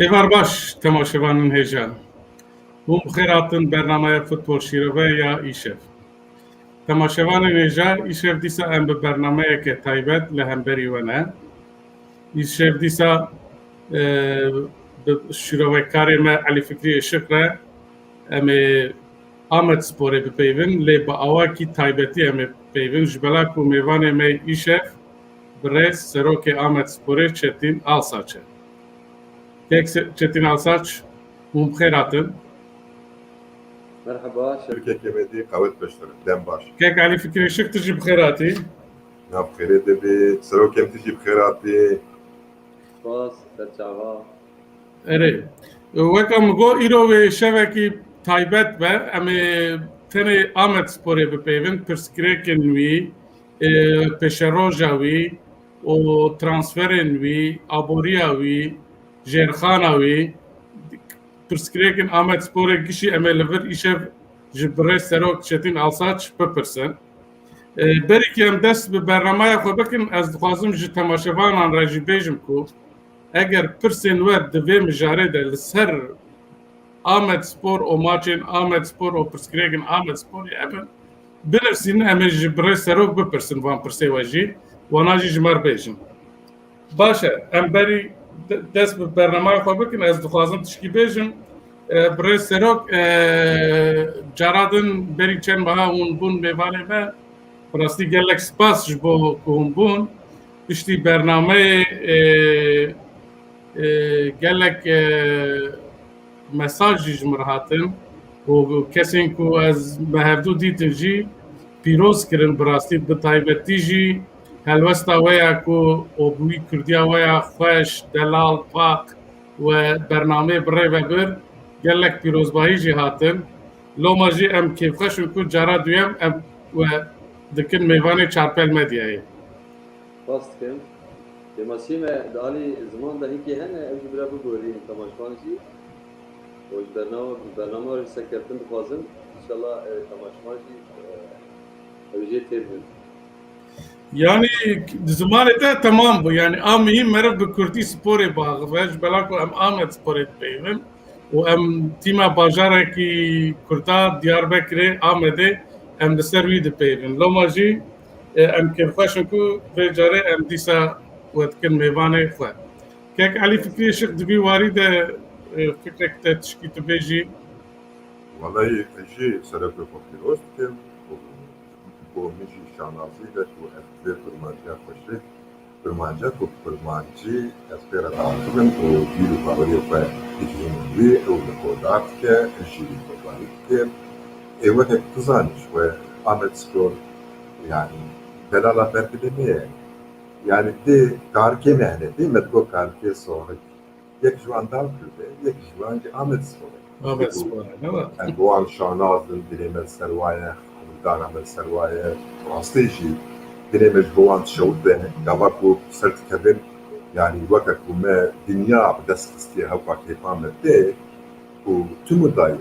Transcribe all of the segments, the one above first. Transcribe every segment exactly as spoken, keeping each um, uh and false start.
Êvar baş, temaşevanên hêja. Hûn bi xêr hatin bernameya Futbol Şîrove ya îşev. Temaşevanên hêja, îşev dîsa em bi bernameyeke taybet li hemberî we ne. Îşev dîsa, e, bi şîrovekarê me Elî Fikrî Işiq re em ê Amedsporê bipeyvin, lê bi awakî taybetî em ê bipeyvin, ji bela ku mêvanê me îşev birêz Serokê Amedsporê Çetîn Alsaç e. Kek Se-, Çetîn Alsaç, hûn bi xêr hatin. Merhaba, şer- Kekê me dî qewet beştir, dem baş. Kek Elî Fikrî Işiq, tu jî bi xêr hatî. Nav xêrê de bî, serokê em, tu jî bi xêr hatî. Spas, serçava. Erê, weka min got, îro wê şevekî taybet be. Em ê tenê Amedsporê bipeyvin, pirsgirêkên wî, e, pêşeroja wî û transferên wî, aboriya wî, jêrxana wî, pirsgirêkên Amedsporê gişî em ê li vir îşev ji birêz Serok Çetîn Alsaç bipirsin. E, berî ku em dest bi bernameya xwe bikin, ez dixwazim ji temaşevanan re jî bêjim ku eger pirsên we di vê mijarê de li ser Amedspor û maçên Amedspor û pirsgirêkên Amedsporê hebin, binivîsînin, em ê ji birêz Serok bipirsin van pirsê we jî, wana jî ji me re bêjin. Baş e, em berî de-, dest bi bernameya xwe bikin, ez dixwazim tişkî bêjim. E, birêz Serok, e, cara din berî çend meha hûn bûn mêvanê me. Bi rastî gelek spas ji bo ku hûn bûn. Piştî bernameyê, e, e, gelek, e, mesaj jî ji min re hatin û kesên ku ez me hevdû dîtin jî pîroz kirin, bi rastî bi taybetî jî helwesta we ya ku û bi wî Kurdiya we ya xweş, delal, pak we bernameyê bi rê ve bir, gelek pîrozbahî jî hatin. Loma jî em kêfxweş in ku cara duyem em we dikin mêvanê Çarpel Medyayê. Spas dikim. Kêmasî me di alî ziman de hinkê hene, ew jî bira bigorîn temaşevan jî. Û ji bernama, bernama jî serkeftin dixwazim. Înşallah, e, temaşevan jî, e, ew jê têr bin. Yanî di zimanê te temam bû. Yanî a mihîm meriv bi kurdî sporê biaxive. Ji bela ku em Amedsporê dipeyvin û em tîma bajarekî kurda Diyarbekirê, Amedê, em li ser wî dipeyvin. Loma jî, e, em kêfxweş in ku vê carê em dîsa we dikin mêvanê xwe. Kek Elî Fikrî Işiq, di vî warî de, e, fikrek te tişkî tu bêjî? Welay ez jî serokê xwe pîroz dikim û bo min jî şanazî be ku ez vê kurmanciya xweşik, kurmanciya ku kurmancî ez pê re razî bim û bîr û baweriyê xwe digihînim wî, ew li xwe dar dike, ez jî wî guhdarî dikim. Ê weke tu zanî ji we Amedspor, yanî delala berdilê me ye. Yanî dê karikê me hene, dê me digot karikê sonik. Yek ji wan Dal Kurd e, yek ji wan jî Amedspor e. Amedspor e, ne var? Em bi wan şanaz in, dilê me li ser wa ye, hewldana me li ser wa ye. Rastî jî dilê me ji bo wan dişewite, gava ku ser dikevin, yanî weke ku me dinya bi dest xistiye hewka kêfa me tê û tim û dayê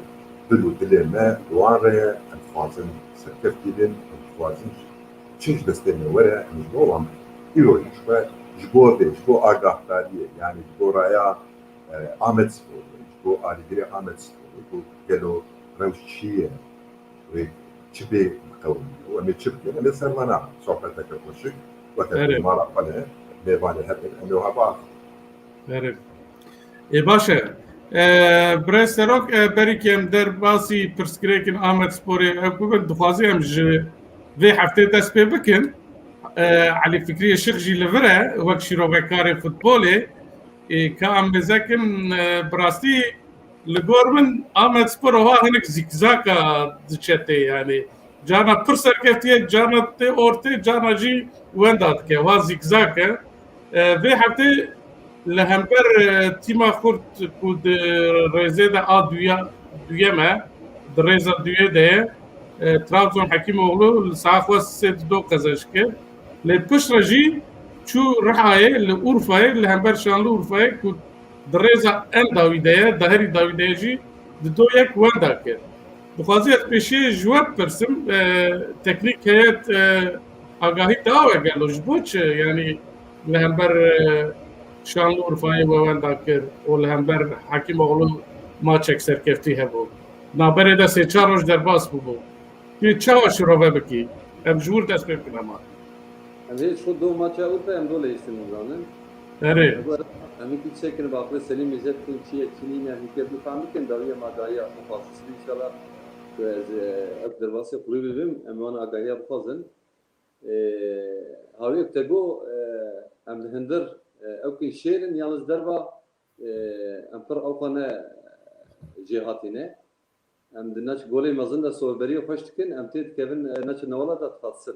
dil û dilê me li wan re ye, em dixwazin serkeftî bin, em dixwazin çi ji destê me were, em ji bo wan bikin. Îro jî ji xwe, ji bo vê, ji bo agahdariyê, yanî ji bo raya, e, Amedsporê, ji bo alîgirê Amedsporê, ku gelo rewş çi ye, wê çi bê biqewimîne û em ê çi bikin, em ê ser vana sohbeteke xweşik, weke Erê. mala xwe ne, mêvanê hebin, em ê wiha biaxivin. Erê. Ê, baş e. E, birêz Serok, e, berî ku em derbasî pirsgirêkên Amedsporê ew bibin, dixwazî em ji vê heftê dest pê bikin. E, Elî Fikrî Işiq jî li vir e, wek şîrovekarê futbolê. E, ka em mêze kin, e, bi rastî li gor min Amedspor oha hinek zîkzaka diçe tê, yanî. Carna pir serkeftiye, carna tê ortê, carna jî wenda dike. Wa zîkzak e. E, vê heftê li hember, e, tîma xurt ku di rêzê de a duya-, duyem e, di rêza duyê de ye, e, Trabzon Hekîmoğlu li saet xwe sê du qezenc kir. Lê piştre jî çû Rihayê, li Urfayê, li hember Şanlıurfayê ku di rêza en dawî de ye, daherî dawî de ye jî di do yek wenda kir. Dixwazî ez pêşiyê ji we bipirsim, e, teknîk heyet, e, agahî da we gelo ji bo çi? Yanî li hember, e, Şanlıurfayê we wenda kir û li hember Hekîmoğlu maçek serkeftî hebû. Navberê de sê çar roj derbas bûbû. Tu çawa şirove bikî? Em ji wir dest pê bikin hema. Em hê şo do maça Urfa em do leyîstin zanin. Erê. Em hikî çekin bi aqilê selîm mêze bikin çi ye çi nîne, em hikî bifehm bikin dawiya ma dawiya xwe fasisî înşallah ku ez, e, ev derbasê qulî bibim, em wan agahiya bixwazin. E, hawiyek te got, e, em li hindir, e, ew kî şêr in, yalnız derva, e, em pir ewqa ne jêhatî ne. Em di neç golê mezin de soberiyê xweş dikin, em tê dikevin, e, neçe newala de dixatsin.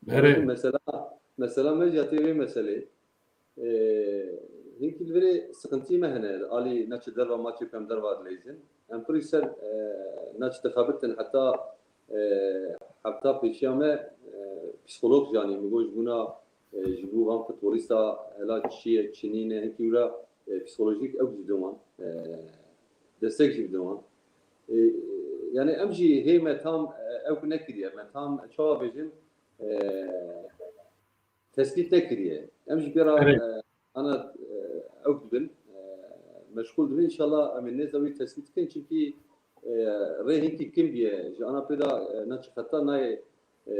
Erê. Mesela, mesela me jî ya tê vê meselê. E, hinkî li virê sıkıntî me hene, alî neçe derva maçê ku em derva dileyzin. Em pirî ser, e, neçe dixebitin heta, e, hefta pêşiya me, e, psîkolog janî, min got ji bona, e, ji bo van futbolîsta hela çi ye, çi nîne, hinkî wira, e, psîkolojîk ew jî diwan, e, destek jî diwan. E, yani em jî hê me tam, e, ew nekiriye, me tam çawa bêjin, e, tespît nekiriye. Em jî pê re, Erê. e, ana, e, ew dibin, e, meşgul dibin. Înşallah em ê nêzda wî tespît bikin. Çimkî, e, rê hinkî kim biye. Ji ana pê de, e, neçe xeta nayê, e,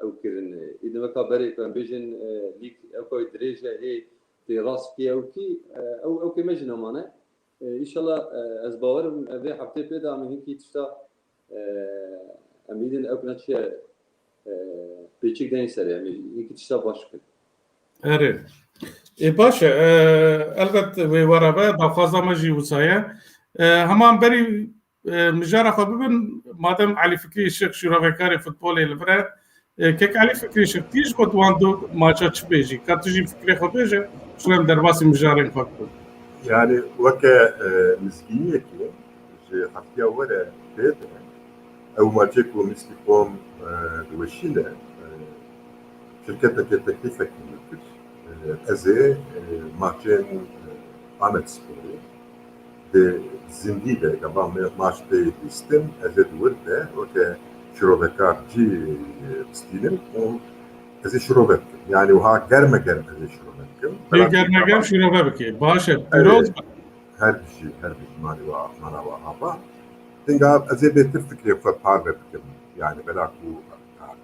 ew kirin. Îdî weka berê ku em bêjin, e, lîk ew ka wî dirêj e, hê tê rast kê ew kî, e, ew, ew kê me jî nemane. E, înşallah, e, ez bawer im, e, vê heftê pê de em hinkî tişta, e, em îdin ew neçiye, e, pêçik deyên serê, em hinkî tişta baş bikin. Erê. Ê, baş e, e, elbet wê were be, daxwaza me jî wisa ye. E, heman berî, e, mijara xwe bibin, madem Elî Fikrî Işık şîrovekarê futbolê li vir e, E, kek Elî Fikrî Işık, tu jî xwe di wan du maça çi bêjî? Ka tu jî fikrê xwe bêje, ji em derbasî mijarên xwe bikin. Yani weke, e, mizgîniyekê ji heftiya were pê de ew maçê ku Mîskî Qom, e, diweşîne, e, şirketekê teklîfekî min kir. E, ez ê, e, maçên, e, Amedsporê di zindî de, gava me maç tê bîstin, ez ê di wir de weke şirovekar cî bistînim û ez ê şirove bikim. Yani wiha germe germ ez ê şirove bikim. Lê germe germ şirove bikê. Baş e. Evet. Pîroz be. Her bijî, her bijî, mala we, mala we ava. Dinga ez ê bêtir fikrê xwe parve bikim. Yani bela ku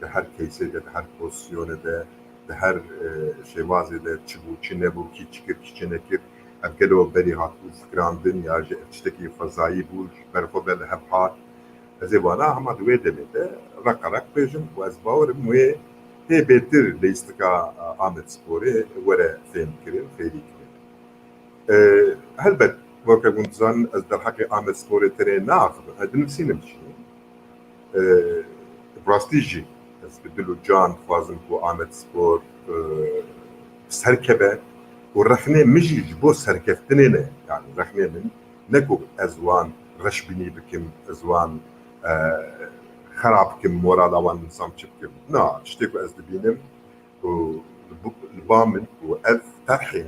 di her keysê de, di her pozîsyonê de, di her, e, şêwazê de çi bû, çi nebû, kî çi kir, kî çi nekir, ev gelo berî hatibû fikirandin ya jî ev tiştekî xwezayî bû, ji ber xwe ve li hev hat. Ez ê vana hema di wê demê de reqereq bêjim û ez bawer im wê tê bêtir leyîstika, e, Amedsporê were fêhmkirin, fêrîkirin. E, helbet, weke hûn dizanin, ez derheqê Amedsporê tenê naaxivim, ez dinivîsînim jî. E, bi rastî jî ez bi dil û can dixwazim ku Amedspor, e, serkeve û rexnê min jî ji bo serkeftinê ne. Yani rexnê min ne ku ez wan reşbînî bikim, ez wan, e, xera bikim, morala wan, nisam çi bikim. Na, tiştê ku ez dibînim û li bo-, li ba min û ev terhên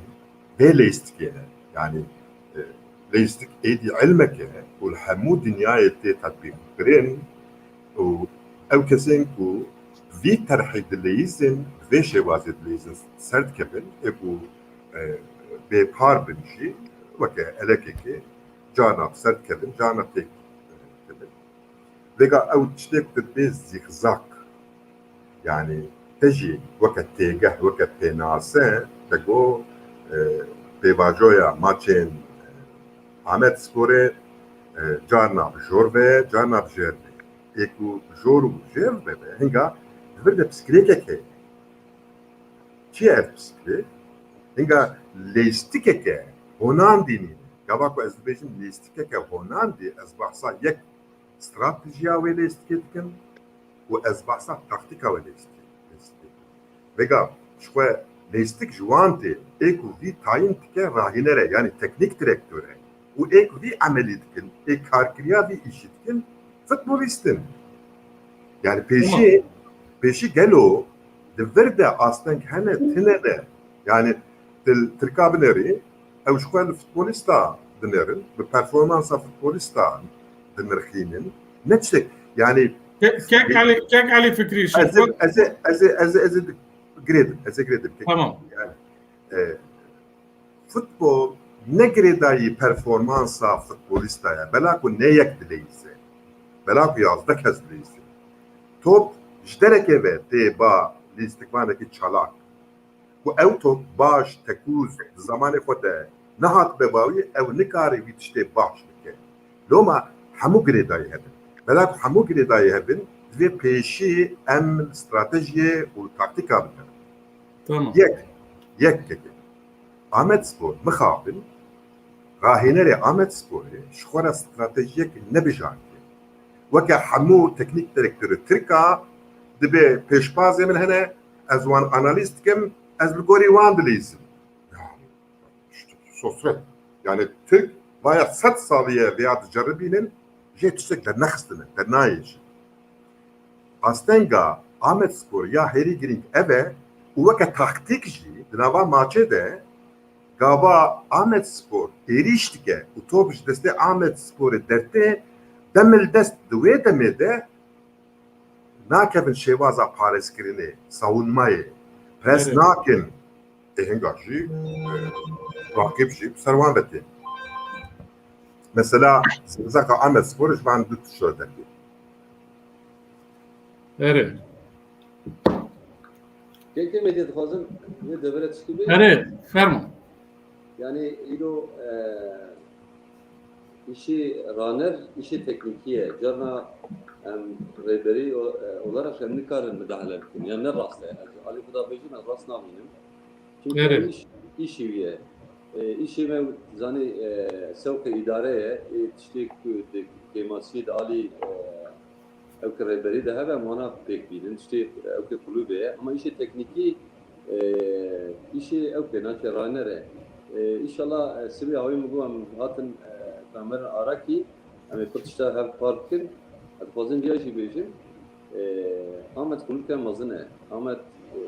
vê leyîstikê ne. Yani, e, leyîstik êdî ilmek e û li hemû dinyayê tê tetbîqkirin û ew kesên ku vî terhî dileyîzin, vê şêwazê dileyîzin ser dikevin, ê ku, e, bêpar bin jî weke elekekê carna bi ser dikevin, carna têk, e, dibin. Vêga ew tiştê ku dibê zîxzak. Yani te jî weke têgeh, weke pênase, te got, e, pêvajoya maçên, e, Amedsporê, e, carna bi jor ve, carna bi jêr ve. Ê ku bi jor û jêr ve be, hinga di vir de pirsgirêkek heye. Çi ye ev pirsgirêk? Hinga leyîstikeke honandî nîne. Gava ku ez dibêjim leyîstikeke honandî, ez behsa yek stratejiya wê leyîstikê dikim û ez behsa taktîka wê leyîstikê, leyîstikê dikim. Vêga ji xwe leyîstik ji wan tê, ê ku vî tayîn dike rahîner e, yanî teknîk direktor e û ê ku vî emelî dikin, ê karkiriya vî îşî dikin, futbolîst in. Yani pêşî, Tamam. pêşî gelo di vir de asteng hene, tine de. Yani til-, tilka binerî, ew ji xwe li futbolîsta dinêrin, bi performansa futbolîsta dinirxînin. Ne tiştek, yani Ke-, kek Elî, kek Elî Fikrî Işık. Ez ê, ez ê, ez ê, ez ê, ez ê girêdim, ez ê girêdim. Tamam. Yani, e, futbol ne girêdayî performansa futbolîsta ye. Bela ku ne yek dileyîze. Bela ku yazdeh kes dileyîze. Top ji derekê ve tê ba lîstikvanekî çalak. Ku ew top baş, tekûz, di zamanê xwe de nehat be bawî, ew nikare wî tiştê baş bike. Loma hemû girêdayî hebin. Bela ku hemû girêdayî hebin, divê pêşî em stratejiyê û taktîka bidin. Tamam. Yek, yek keke. Amedspor mixabin, rahênerê Amedsporê ji xwe re stratejiyek nebijartiye. Weke hemû teknîk direktorê Tirka dibe pêşbazê min hene, ez wan analîz dikim, ez li gorî wan dileyîzim. Yani, işte, sosret. Yani, Tirk vaya sed salî ye veya diceribînin, jê tiştek dernexistine, dernayê jî. Astenga Amedspor ya herî girîng ev e û weke taktîk jî di nava maçê de gava Amedspor êrîş dike û top ji destê Amedsporê dertê, dem li dest di wê demê de nakevin şêwaza parêzkirinê, savunmayê. Pres Evet. nakin. Ê hinga jî, e, raqîb jî bi ser wan ve tê. Mesela, Zexzaka Amedspor ji van du tişta dertê. Erê. Kekê Medya dixwazim vê devre tiştî bê. Erê, fermo. Yani îro, e, îşê raner, îşê teknîkî ye. Carna em rêberî o-, e, olarak em nikarin midahale bikin. Yani ne rast e. Ez alî xwe da bêjim, ez rast nabînim. Çünkü Evet. iş, işi ye. E, işi me zanî, e, sewqê îdare ye. E, tiştê ku di kêmasiyê de alî, e, ew ki rêberî de hebe, em wana pêk bînin. Tiştê ew ki kulûbê ye. Ama işê teknîkî, e, işê ew ki naçe raner e. E, inşallah, e, sibê awî min got em hatin, e, kamerin arakî. Em ê pir tişta hev par bikin. Ez dixwazim viya jî bêjim. E, Amed kulûlke mezin e. Amed, e,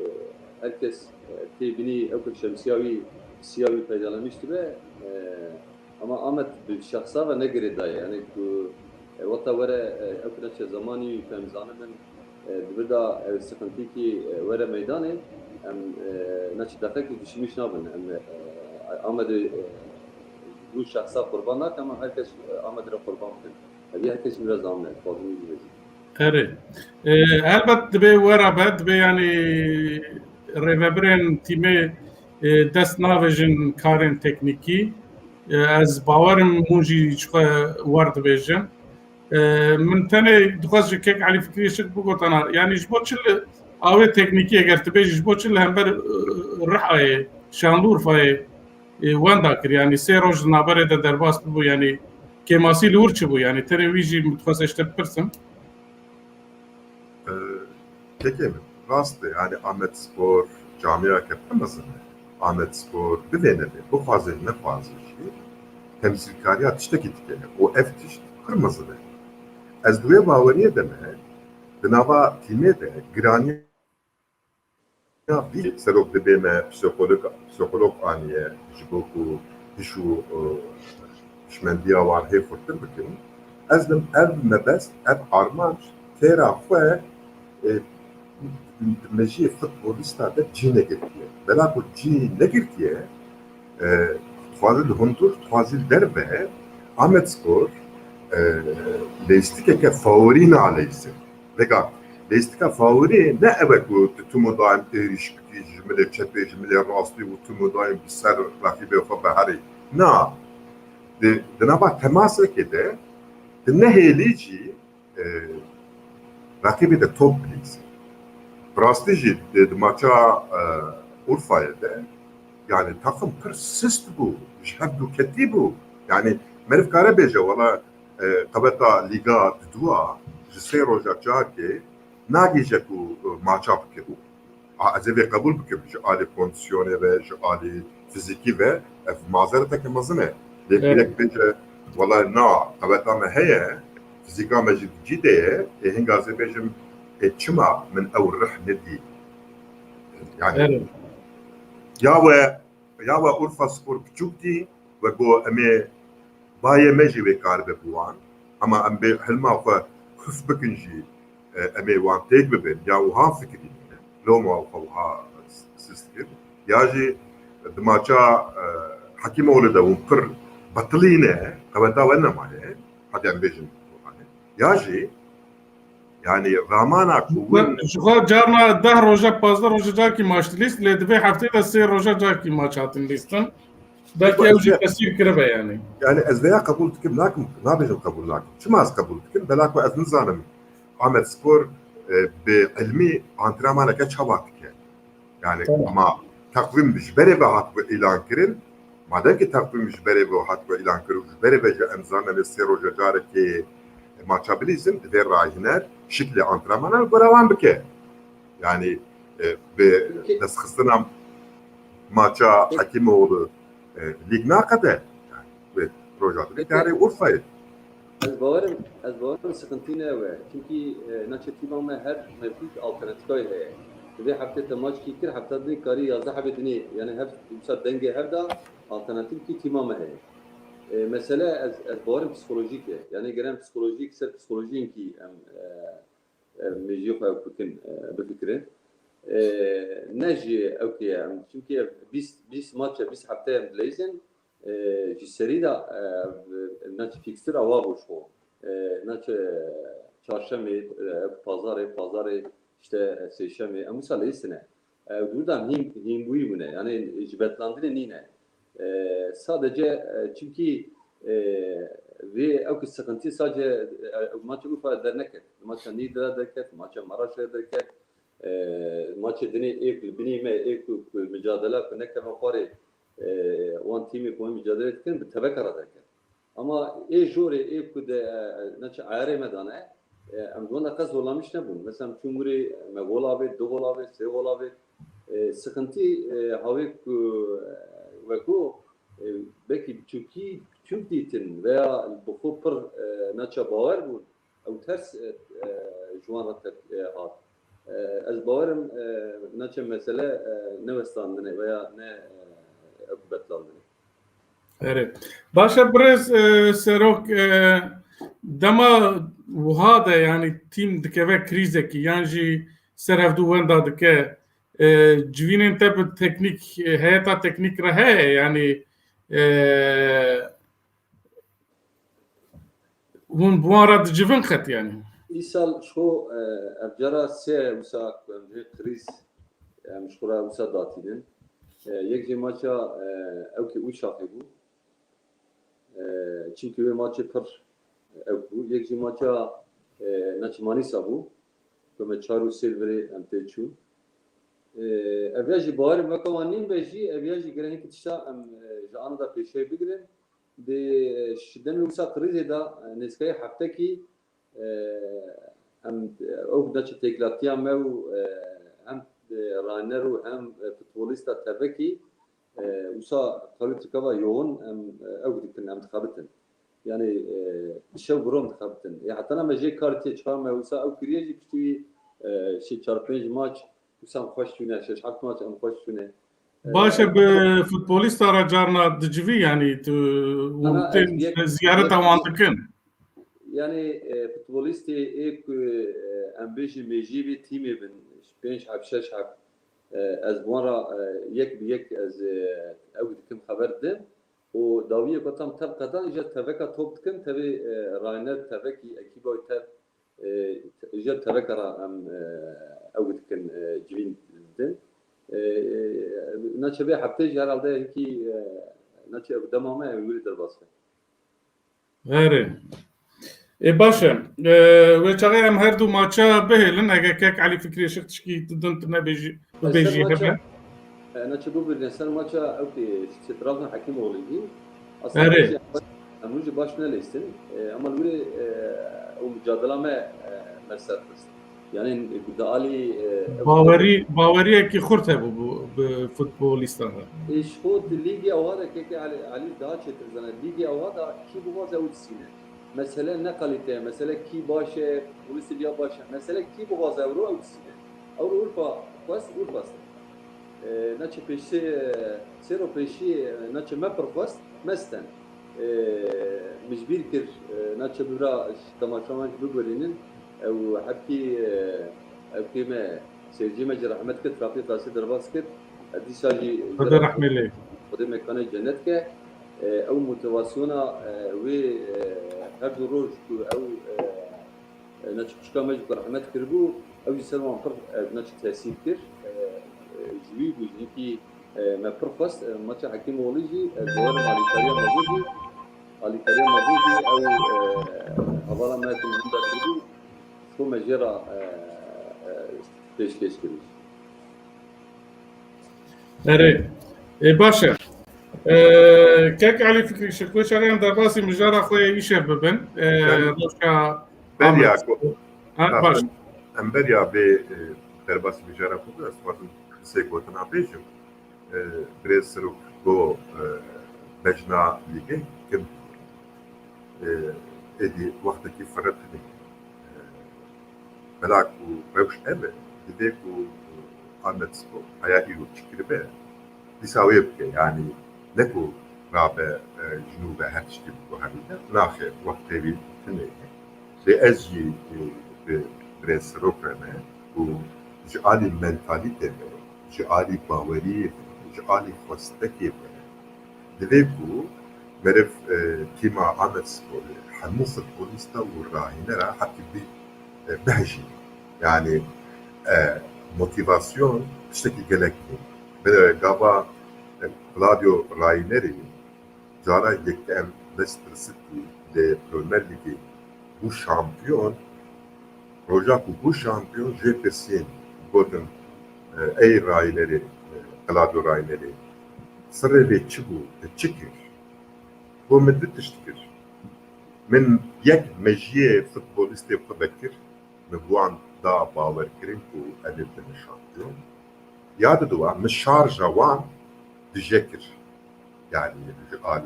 herkes, e, tê binî ew ku şemsiya wî, siya wî peydalemîş dibe. E, ama Amed bi şexsa ve ne girêdayî. Yani ku, e, wexta were, e, ew ku neçe zemanî wî ku em zanibin, e, di vir de ew sixintîkî, e, were meydanê, em, e, neçe deqekî dişimîş nabin. Em, e, Amedê, e, ji bo şexsa qurban nakin, ama herkes, e, Amedê re qurban bikin. Hevî herkes wî re zanîne, dixwazim wî bibêjim. Erê. E, helbet dibê were be, dibê yani rêvebirên tîmê, e, dest navêjin karên teknîkî. E, ez bawerim hûn jî ji xwe wer dibêjin. E, min tenê dixwest ji kek Elî Fikriyê şik bigotana. Yani ji bo çi li awê teknîkî eger tu bêjî, ji bo çi li hember, e, Rihayê, Şanlıurfayê, e, wenda kir? Yani sê roj di navberê de derbas bibû, yani kêmasî li wir çi bû? Yani tenê wî jî min dixwest ez ji te bipirsim. E, Kekê min, rast e, yani Amedspor camiyeke pir mezin e. Amedspor bivê nebê, bixwaze nexwaze jî temsîlkariya tiştekî dike û ev tişt pir mezin e. Ez di wê baweriyê de me, di nava tîmê de giraniya vî serok dibê me psîkolog, psîkolog aniye ji bo ku hiş û, e, hişmendiya wan hê xurtir bikin. Ez dim ev mebest, ev armanc têra xwe, e, di mejiyê futbolîsta de cî negirtiye. Bela ku cî negirtiye, e, dixwaze li hundir, dixwaze li derve, Amedspor, e, leyîstikeke favorî naleyîze. Vega, leyîstika favorî ne ev e ku tu timo daîm êrîş bikî, ji milê çepê, ji milê rastî û timo daîm bi ser reqîbê xwe biherî. Na, di, di nava temasekê de, tu nehêlî jî, e, reqîbê de top bilîzî. Bi rastî jî di, di maça, e, Urfayê de, yani takım pir sist bû, ji hev du ketî bû. Yani meriv kare bêje, wela, e, qebeta lîga didua ji sê roja çarkê nagihîje ku, e, maça bike. A, ez ê vê qebûl bikim, ji alî kondisyonê ve, ji alî fizîkî ve, ev mazereteke mezin e. Lê Evet. Yek bêje, wela na, qeweta me heye, fizîka me jî di cî de ye, ê hinga ez ê bêjim, ê çima min ew rih nedî? Yani, Evet. Ya we, ya we Urfa Spor biçûk dî, we got, em ê bayê me jî wê karibe bi wan. Ama em bê hilma xwe huf bikin jî, e, em ê wan têk bibin. Ya wiha fikirî loma xwe wiha sist kir. Ya jî di maça, e, Hekîmoğlu de hûn pir betilî ne, qeweta we nemaye, hadi em bêjin, ya jî, yanî ramana ku hûn Ji xwe carna deh roja, pazdeh roja carkî maç dilîst, lê di vê heftê de sê roja carkî maç hatin lîstin. Belkî ew jî tesîr kiribe yanî. Yani ez veya qebûl dikim, nakim, nabêjim qebûl nakim. Çima ez qebûl dikim? Bela ku ez nizanim Amed Spor e, bi ilmî antrenmaneke çawa dike. Yani ama teqwîm ji berê ve hatibû îlan kirin. Madem ki teqwîm ji berê ve hatibû îlan kirin, ji berê ve ji em zanin sê roja carekê maça bilîzin, divê rahîner şiklê antrenmanan li gora wan bike. Yani e, bi destxistina maça Hekîmoğlu e, lîg naqede. Yani, bi roja dilê karê Urfayê. Ez bawerim, ez bawerim sıkıntı ne we. Çünkü e, naçe tîma me her mevkû alternatîfayê heye. Divê heftê te maçkî kir, hefta dinê karî yazdeh hebê dinê. Yani hev, wisa dengê hev da alternatîf kî tîma me heye. E, mesele ez, ez bawerim psikolojîk e. Yani geren psikolojîk ser psikolojiyên kî em e, e, mêjiyê xwe ew bikin, e, bifikirin. E, ne jî ew ki em, çünkü bîst, bîst maç e, bîst hefte em dileyizin, e, ji serî de, e, naçe fixture awa bû ji xwe. E, naçe çarşemê, e, pazarê, pazarê işte, e, sêşemê, em wisa leyistine. E, dûr de hîn, hînbûyî bûne. Yani ji betlandinê nîne. E, sadece, e, çünkü, e, vê ew ki sıkıntı sadece, e, maça Urfa derneket. Maça Nîdra derket, maça Maraşê derket. E, maçê dinê ê ku binê me, ê ku, ku mücadele ku nekeve xwarê, e, wan tîmê ku mücadele dikin, bi teveka re derket. Ama ê jorê, ê ku de, e, naçe ayarê me dane, e, em di wan de qet zorlanmiş nebûn. Mesela çûn wirê me gol avêt, du gol avêt, sê gol avêt. E, sıkıntı, e, hawê ku, e, weko, e, belkî biçûkî, biçûk dîtin veya bi xwe pir, e, naçe bawer bûn. Ew ters, e, e, ji wan re te-, e, hat. E, ez bawerim, e, naçe mesele, e, ne westandine veya ne, e, ew betlandine. Erê. Baş e birêz, e, Serok, e, dema wiha de, yani tîm dikeve krîzekî, yan jî ser hevdû wenda dike, e, civînên te bi teknîk, e, heyeta teknîk re heye, yani, e, hûn bi wan re dicivin qet, yani? Îsal ji xwe, e, ev cara sê wisa ku em dibê krîz, em ji xwe re wisa datînin. E, yek jê maça, e, ew ki Uşaxê bû. E, çimkî wê maçê pir ew bû. Yek jî maça, e, naçe Manîsa bû. Ku me çar û sê li virê em tê çûn. E, ev ya jî bawerim weke wan nîn be jî, ev ya jî gere hinkî tişta em, e, ji ana de pêşeyê bigirin. Di, e, ji demê wisa krîzê de, e, nêzkeyê heftekî, e, em, e, ew naçe têkilatiya me û, e, hem, e, raner û hem, e, futbolîsta tevekî, e, wisa tawî tirka ve yoğun em, e, ew dikin, em dixebitin. Yani, e, şev bi ro em dixebitin. E, heta me jê kar tê çar me wisa ew kiriye jî piştî, e, şê çar pênc maç wisa em xweş çûne, şeş heft maç em xweş çûne. E, Baş e, bi futbolîsta re carna dicivî, yani tu hûn Ana, tên ez yek, ziyareta yek, wan dikin? Yani, e, futbolîstê ê ku, e, em bêjin mêjiyê vê tîmê bin, pênc heb, şeş heb, e, ez bi wan re, e, yek bi yek ez, e, ew dikim, xeber didim. Û dawiyê ku tam tev qedan, îcar teveka top dikin, tevê, e, raner tevekî, ekîba tev, e, îcar teveka re em, e, ew dikin, e, civîn didin. E, e, naçe vê heftê jî herhalde hinkî, e, naçe ew dema me ew wî derbas be. Erê. Ê, baş e. E, wê çaxê em her du maça bihêlin. Eger kek Elî Fikrî Şix tişkî tu din tu nebêjî, bibêjî hebe. E, naçe bibirîne ser maça ew ki Trabzon Hekîmoğlu yî. Aslında Erê. Em jî baş nelêstin. E, ama li wê, e, ew mücadela me, e, me ser xist. Yani, e, di alî, e, ew Bawerî, baweriyekî xurt hebû bu, bi futbolîstan re. E, ji xwe di lîgê awa de keke Elî, Elî daha çêtir zane. Lîgê awa de kî bixwaze ew disîne. Mesele ne kalîte ye, mesele kî baş e, futbolîstê ya baş e. Mesele kî bixwaze ewro ew disîne. Ewro Urfa xwest, Urfa stend. E, naçe pêşî, e, sêro pêşî, e, naçe me pir xwest, me stend. E, min ji bîr kir, e, naçe bibra temaşevan jî bibirînin. Ew hepkî, e, ew kê me, seyirciyê me jî rehmet kir, Trafî Qasî derbas kir. E, dîsa jî Xwedê rehmê lê. Xwedê mekanê cennet ke. E, ew motivasyona, e, wê, e, her du roj ku ew, e, e, neçe xwişka me jî ku rehmet kiribû, ew jî ser wan pir, e, neçe tesîr kir. E, e, ji wî bû jî hinkî, e, me pir xwest, e, maça Hekîmoğlu jî, e, bawerim alîkariya mezin jî, alîkariya mezin jî ew, e, hevala me ku min da kiribû, ku me jê re, e, e, pêşkêş kirî. Erê. E, baş e. E, kek Elî Fikrî Şik, wê çaxê em derbasî mijara xwe yê îşev bibin. E, Yanî, roja beriya Amed. Ku, Ha, ha, baş. Em, em beriya vê, e, derbasî mijara xwe bibin, ez dixwazim sê gotina bêjim. E, birêz Serok go, e, bejna lîgê kim, e, êdî wextekî firret hene. E, Bela ku rewş ev e, divê ku Amedspor heya îro çi kiribe, dîsa wê bike. Yanî ne ku rabe, e, ji nû ve her tiştî biguherîne. Naxêr, wextê wî tune ye. Lê ez jî, e, bi birêz Serok re me ku ji alî mentalîte ve, ji alî baweriyê ve, ji alî xwestekê ve, divê ku meriv, e, tîma Amedsporê, hemû futbolîsta û rahînera hepî bi, e, bihejî. Yanî, e, motivasyon tiştekî gelek mû. Bi gava, e, Claudio Rainerî cara yek em Leicester City lê Premier Leagueê bû şampiyon, roja ku bû şampiyon jê pirsîn, gotin, e, ey Rainerî, e, Claudio Rainerî, sirrê vê çi bû, tu çi kir? Got, min du tişt kir. Min yek mejiyê futbolîstê xwe vekir, min bi wan da bawerkirin ku ev ê bibin şampiyon. Ya diduwa, min şarja wan dije kir. Yanî ji alî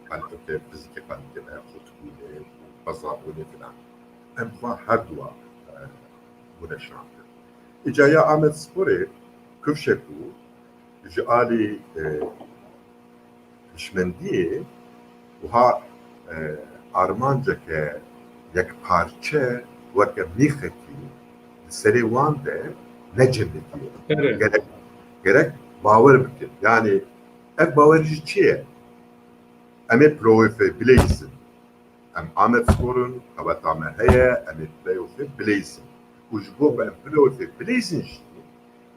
kalite, fizîkê kalite ve, xurtbûnê, qezabûnê filan. Em bi van her duwa, e, bûne şampiyon. Îca ya Amedsporê kifşek bû, ji alî, e, hişmendiyê wiha, e, armanceke yekparçe weke mîxekî di serê wan de necemitiye. Evet. Gerek, gerek bawer bikin. Yanî ev bawer jî çi ye? Em ê playoffê bileyzin. Em Amedspor in, qeweta me heye, em ê playoffê bileyzin. Û ji bo ku em playoffê bileyzin jî,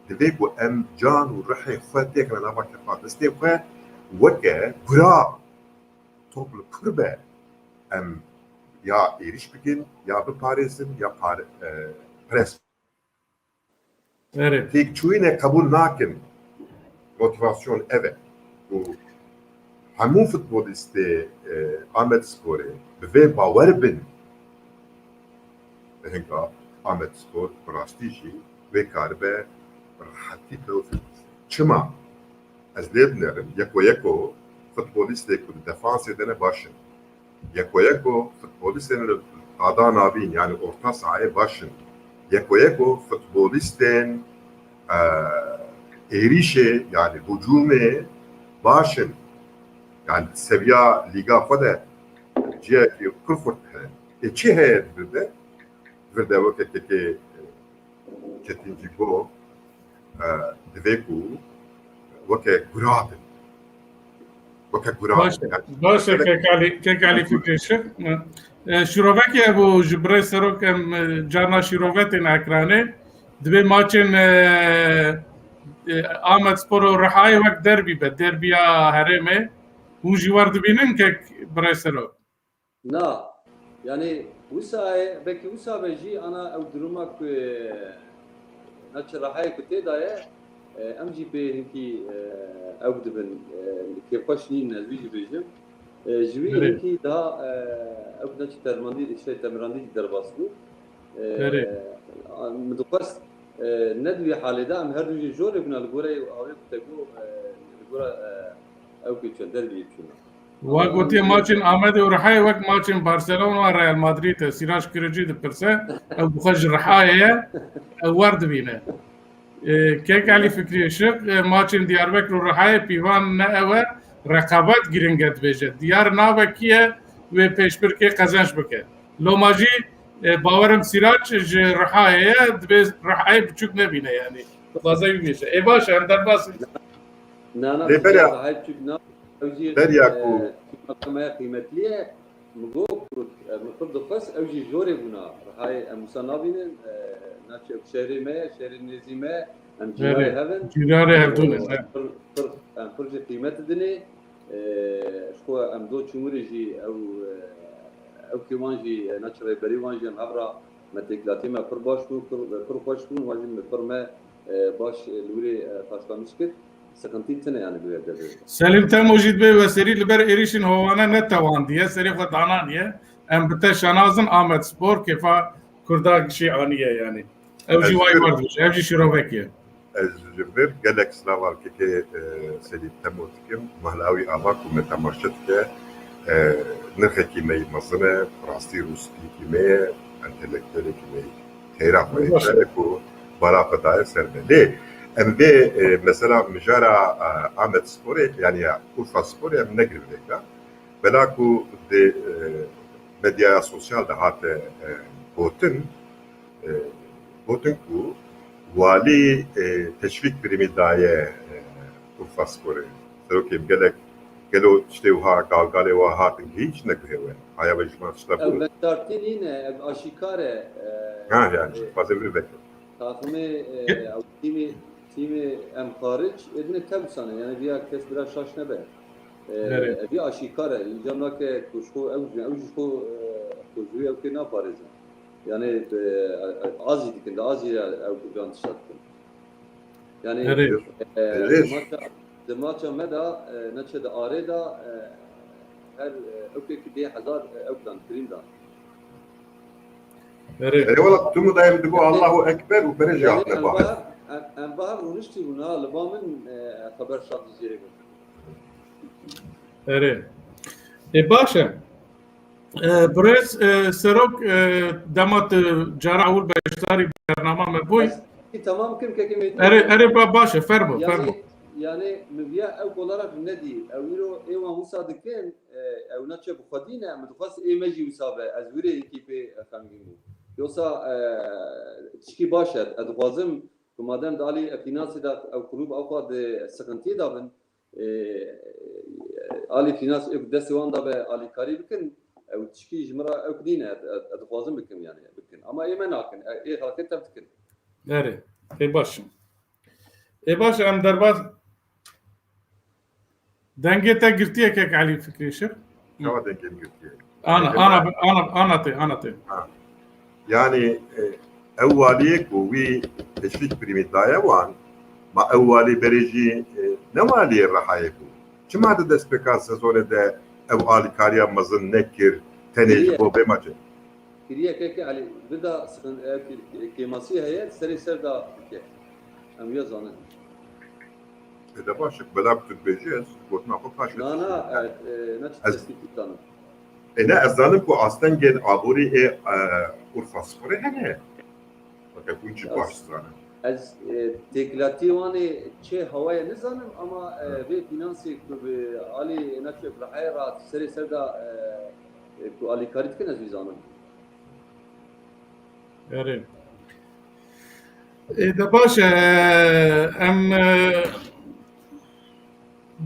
divê ku em can û rihê xwe têxine nava kefa destê xwe, weke gura top li kur be, em ya êrîş bikin, ya biparêzin, ya par-, e, pres Erê. Têkçûyîne qebûl nakin. Motivasyon ev e. Û hemû futbolîstê, e, Amedsporê bi vê bawer bin. Hinga Amedspor bi rastî jî wê karibe bi rehetî playoffê bîne. Çima? Ez lê dinêrim, yeko yeko futbolîstê ku di defansê de ne baş in. Yeko yeko futbolîstên li qada navîn, yanî orta sahayê baş in. Yeko yeko futbolîstên, e, êrîşê, yanî hicûmê baş in. Yanî seviya lîga xwe de cihekî pir xurt heye. Ê çi heye di vir de? Di vir de weke kekê Çetin jî got, e, divê ku weke gura bin. Weke gura Baş e, bin. Yani, baş e, gerek Kekalî, Kekalî Fikrê Şik. E, şîrovekê hebû ji birê Serok em, e, carna şîrove tên ekranê. Divê maçên, e, e, Amedspor û Rihayê wek derbî be, derbiya herêmê. Hûn jî wer dibînin kek birê Serok? Na, yani wisa ye, belkî wisa be jî ana ew duruma ku, e, naçe Rihayê ku tê de ye, e, em jî pê hinkî, e, ew dibin, e, kêfxweş nîn, ez wî jî bêjim. E, ji wî Erê. Hinkî daha, e, ew naçe termandî, işte temirandî jî derbas bû. E, Erê. Min dixwest, e, ne di wî halê de em her du jî jorê bûna li goreyê awê ku te got, e, li gora, e, ew ku çend derbiyê çûna. Wa gotiye maçên Amedê û Rihayê wek maçên Barcelona, Real Madrid e. Sîrac Kiricî dipirse, ew bi xwe ji Rihayê ye, ew wer dibîne. E, Kek Elî Fikrî Işik, e, maçên Diyarbekir û Rihayê pîvan ne ew e, reqabet giring e dibêje. Diyar nabe kî ye wê pêşbirkê qezenc bike. Loma jî, e, bawerim Sîrac ji Rihayê ye, dibê Rihayê biçûk nebîne yanî. Dixwaze wî bêje. Ê baş e, em derbas in. Na, na, Lê beriya, Rihayê Biçûk na, ew jî, beriya ku e, kîmata me qîmetli ye. Min got ku, e, min pir dixwest, ew jî jorê bûna. Rihayê em wisa nabînin, e, naçe ew şehrê me ye, şehrê nêzî me ye. Em cîranê hev in. Cîranê hevdû ne, e, pir, pir, em pir jî qîmet didinê. E, ji xwe em do çûn wirê jî ew, e, ew kê wan jî, e, naçe rêberî wan jî em hev re me têkilatî me pir baş bû, pir, pir xweş bûn, wan jî me pir me, e, baş, e, li wirê, e, paştlamiş kir. Sıkıntı tine yani bu yerde böyle. Selîm Temo jî dibê we serî li ber êrîşên hovane netewandiye, serê xwe dananiye. Em bi te şanazin Amed Spor, kêfa Kurda gişî aniye yani. Ew jî Ez way jî war dibêje, ew jî şirovek e. Ez ji vir gelek silava kekê, e, Selîm Temo dikim. Mehla wî ava ku me temaşe dike. E, nirxekî me yî mezin e, rastî rûspîkî me ye, entelektuelekî me yî. Xeyra xwe Baş e. Hêjayê ku bala xwe daye ser me. Lê em vê, e, mesela mijara, e, Amed Sporê, yani ya Urfa Sporê em negirî vê ka. Bela ku di, e, medyaya sosyal de hate, e, gotin, e, gotin ku walî, e, teşvîk primî daye, e, Urfa Sporê. Serokê gelek, gelo tiştê wiha, galgalê wiha hatin ku hîç neguhe we. Aya ve ji me tişta Ev bû. Veşartî nîne, ev aşîkar e, e, Ha, yani, e, dixwazim vê vekim. Takımê, e, Ye- ew tîmê, tîmê em xaric, ê dinê tevsane, yani viya kes bira şaş nebe. E, Nerê? Ev ya aşîkar e, încam nake ku ji xwe ew, ew ji xwe, e, xwe ji wî ew kê naparêzin. Yani, e, azî dikin, da azî ya ew kucan tişta dikin. Yani, Nerê? E, Nerê? Di maça, di maça me da, e, neçe di arê da, e, her, e, ew kê ki dê hezar, e, ew dan, prim dan. Erê. Erê wala tu mu dayem digo Allahu Ekber û pere jî Yani hatine em bahs. Bahar, em, em bahar rûniştî bûn ha, li ba min, e, xeber şad jêrê bû. Erê. E, baş e. E, birêz, e, Serok, e, dema tu cara ewil beşdarî bernama me bûy. Ez tamam kim kekê me. Erê, erê, ba-, baş e, fermo, Yani, fermo. Yani min viya ew golara nedî. Ew îro ê wan wisa dikin, e, ew neçe bi xwedî ne, min dixwest ê me jî wisa be, ez wîrê yekî pê xemgîn bûm. Yosa, e, tişkî baş e, ez dixwazim ku madem di alî fînansê de ew klûb ew xwe di sıkıntiyê de bin, e, alî fînans ew destê wan de be alîkarî bikin, ew tişkî ji min re ew nîne, ez, ez, ez dixwazim bikim yani, bikin. Ama ê me nakin, e, ê xelkê tev dikin. Erê, ê baş e. Ê baş e, em derbas Dengê te girtiye kek Elî Fikrî Şir. Çawa dengê min girtiye? Ana, Dengê ana, min ana, ana tê, ana tê. Ha. Yani, e, ew waliyê ku wî teşvîk primî daye wan, ma ew walî berê jî, e, ne waliyê Rihayê bû? Çima di destpêka sezonê de ew alîkariya mezin nekir, tenê ji Kiriye. Bo vê maçê? Kiriye keke Elî, bida sıkın, e, kê-, kêmasî heye, serê ser da bike. Em ya zanin. E, de baş e, bela ku tu dibêjî, ez gotina xwe paş Na, na, didîm. E, e, ne çi Ez tespît dizanim. E, ne, ez zanim ku astengên aborî ê, e, Urfa Sporê hene. Weke hûn jî Ya, baş dizanin. Ez, e, têkilatî wan ê çê hewayê nizanim ama, e, Ya. Vê fînansê ku bi alî neçe Rihayê re serê ser de, e, e, ku alîkarî dikin ez wî zanim. Erê. Ê, de baş e, em, e,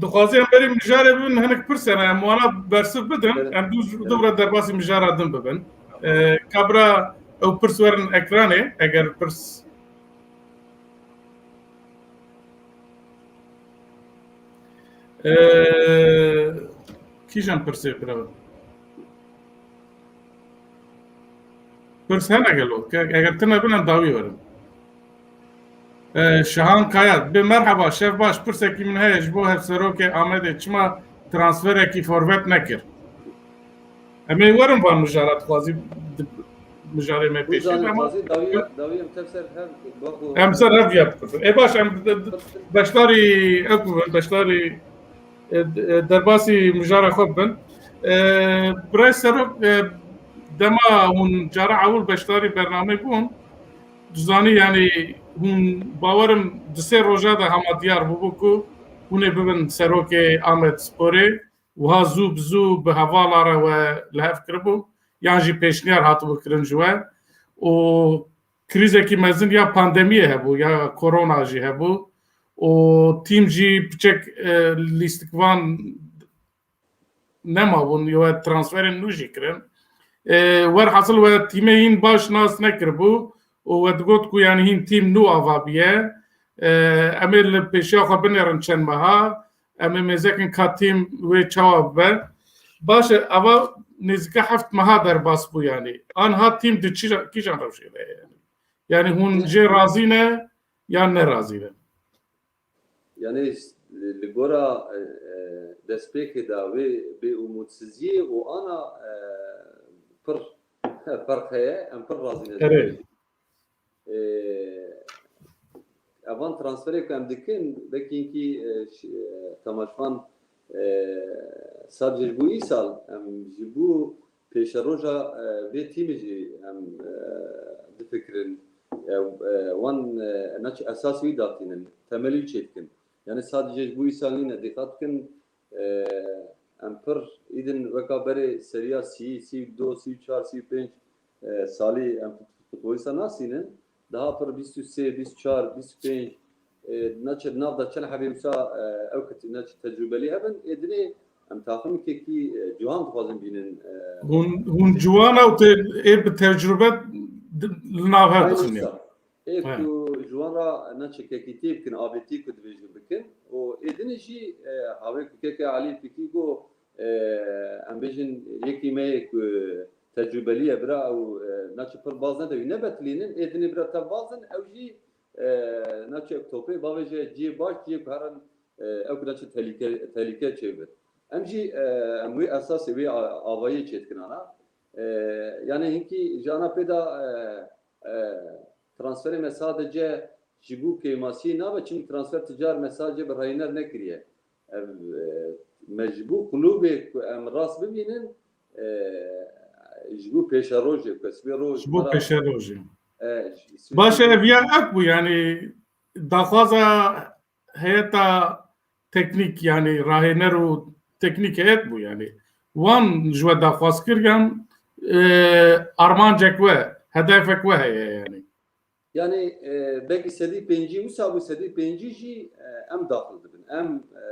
dixwazî em berî mijarê bibin, hinek pirs hene, em wana bersiv bidin, Evet. Em du, du re derbasî mijara din bibin. E, kabra ew pirs werin ekranê, eger pirs Ee, kîjan pirsê kira? Pirs hene gelo? Ke-, eger tune bin, em dawî werin. Ee, Şahan Kaya, bi merhaba, şev baş, pirsekî min heye ji bo hevserokê Amedê, çima transferekî forvet nekir? Em ê werin van mijara dixwazî di-, mijarê me pêşê Buzanê de ama dixwazî dawî, dawî em tev ser hev bak û Em ser hev ya bikin. Ê baş, em de-, de-, beşdarî ew bibin, beşdarî, e, de-, e, derbasî mijara xwe bibin. E, Birayê Serok, e, dema hûn cara ewil beşdarî bernamê bûn, dizanî, yanî hûn bawerim di sê roja de hema diyar bûbû ku hûn ê bibin serokê Amed Sporê. Wiha zû bi zû bi hevala re we li hev kiribû, yan jî pêşniyar hatibû kirin ji we û krîzekî mezin ya pandemiyê hebû, ya korona jî hebû û tîm jî piçek, e, lîstikvan nemabûn, we transferên nû jî kirin. E, werhasil we tîmê hîn baş nas nekiribû û we digot ku, yanî, hîn tîm nû ava bûye. E, em ê li pêşiya xwe binêrin çend meha, em ê mêzekin ka tîm wê çawa bibe. Baş e, ava nêzîka heft meha derbas bû, yanî. Anha tîm di çi, kîjan rewşê de ye, yanî? Yanî hûn jê razî ne yan ne razî ne? Yanî li gora, e, e, destpêkê de wê bêûmûdsiziyê û ana, e, pir ferq heye, em pir razî ne. Erê. E, evan transferê ku em dikin, belkî hinkî, e, ş-, e, temaşvan, e, sadece ji bo îsal, em ji bo pêşeroja, e, vê tîmê jî em, e, difikirin. E, e, wan, e, naçe esas wî datînin, temelî wî çêdikin. Yani sadece ji bo îsal nîne, dîqat bikin, e, em pir îdin weka berê seriya sî, sî û du, sî û çar, sî û pênc, e, salî em futbolîsta nasînin. Daha pir bîst û sê, bîst û çar, bîst û pênc, e, naçe di nav de çend hebê wisa, e, ew kit-, naçe tecrûbelî hebin. Ê dinê em taximkekî, e, ciwan dixwazin bînin, e, Hûn, hûn ciwana û te-, ê bi tecrûbe di-, li nav hev Aynen dixin ya. wisa. Ê He. ku ji wan re naçe kekîtiyê bikin, avêtiyê ku dibêjin bikin. Û ê dinê jî, e, havê ku keke Elî Fikî got, e, em bêjin yekî me yê ku tecrûbelî ye bira ew, e, naçe pir baz nede wî nebetilînin. Ê dinê bira tev bazin, ew jî, e, naçe topê bavêje cihê baş, cihê ku herin, e, ew ku naçe tehlîke, tehlîke çêbir. Em jî, e, em wê esasê wê a-, avayiyê çêdikin ana. E, yani hinkî ji ana pê de, e, e, transferê me sadece ji bo kêmasiyê nabe, çimkî transfer ti car me sadece bi rayner nekiriye. Ev, e, me ji bo klubê ku em rast bibînin, e, ji bo pêşerojê ku sibê roj Ji bo pêşerojê. E, ji-, Baş e, ev ya ek bû, yani daxwaza heyeta teknîk, yani rahêner û teknîk heyet bû, yani wan ji we daxwaz kir, yan, e, armancek we, hedefek we heye, yani. Yani, e, belkî sedî pêncî wisa bû, sedî pêncî jî, e, em daxil dibin. Em, e,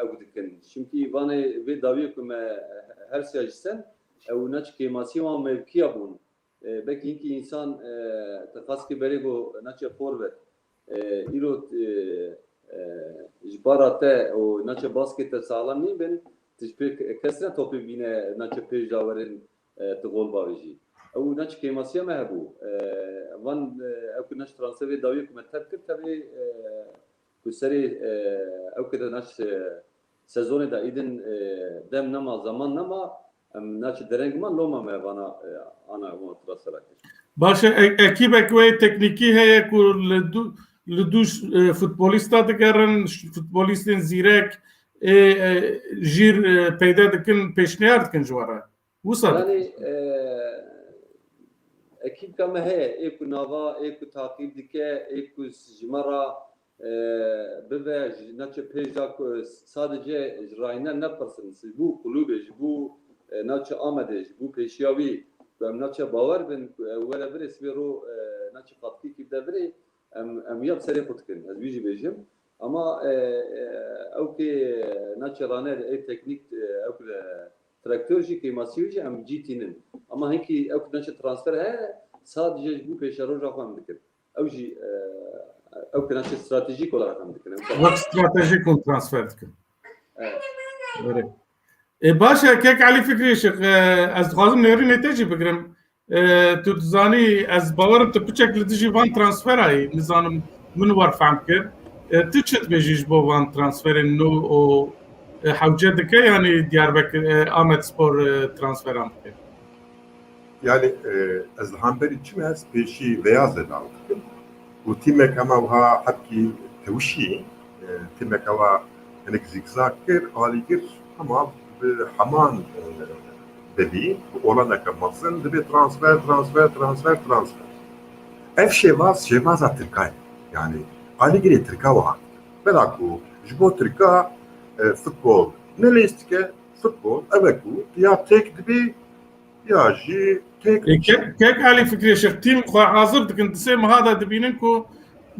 ew dikin. Çimkî vanê vê dawiyê ku me, e, her siya ji sen, ew naçe kêmasî wan mevkiya bûn. E, belkî hinkî însan, e, te qas kir berê got naçe forvet. E, îro, e, e, ji bara te û naçe baskê te saxlem nîn bin, tu ji pê kes ne topê bîne naçe pêş de werin, e, tu gol bavêjî. Ew naçe kêmasiya me hebû. E, van, e, ew ku naçe transferê dawiyê ku me tev kir, tevê, e, ku serê, e, ew ku de naçe sezonê de îdin, e, dem nema, zaman nema, em naçe dereng man loma me vana, e, ana wan transfera kir. Baş e, e-, ekîbek wê teknîkî heye ku li du, li du, e, futbolîsta digerin, ş-, futbolîstên zîrek, ê, e, jîr, e, peyde dikin, pêşniyar dikin ji we re. Wisa Yani, e, ekîbka me heye, ê ku nava, ê ku taqîb dike, ê ku ji me re, e, bibe, ji naçe pêş de ku sadece ji rayner nepirsin, ji bo klubê, ji bo, e, naçe Amedê, ji bo pêşiya wî, ku em naçe bawer bin, ku ew were virê sibê ro, e, naçe qatkîkî bide virê, em, em ya bi serê xwe dikin. Ez wî jî bêjim. Ama, e, e, ew kê naçe raner, ê teknîk, e, ew ku, e, traktör jî, kêmasî wî jî em cî tînin. Ama hinkî ew ku naçe transfer heye, sadece ji bo pêşeroja xwe em dikin. Ew jî, e, ew ku naçe stratejîk olarak em dikin. Ew Wek stratejîk hûn transfer dikin. Evet. Erê. E, baş e, kek Elî Fikrî Şix, e, ez dixwazim nêrînê te jî bigirim. E, tu dizanî, ez bawerim tu piçek li dijî van transfera yî, nizanim min wer fehm kir. E, tu çi dibêjî ji bo van transferên nû û, e, hewce dike, yanî Diyarbekir, e, Amedspor, e, transferan bike? Yani, e, ez li hemberî çi me, ez pêşî vêya zêde ew dikim. Û tîmek hema wiha hebkî tewişî, e, tîmek hewa hinek zîgzag kir, alîgir hema bi heman, e, devî, bi olaneke mezin, dibê transfer, transfer, transfer, transfer. Ev şêwaz, şêwaza Tirka ye. Yani, alîgirê Tirka wiha. Bela ku ji bo Tirka, e, futbol ne lez dike, futbol, ev e ku ya têk dibê, ya jî têk E, diçe. Kek, kek Elî Fikrê Şix, tîm xwe hazir dikin, di sê meha de dibînin ku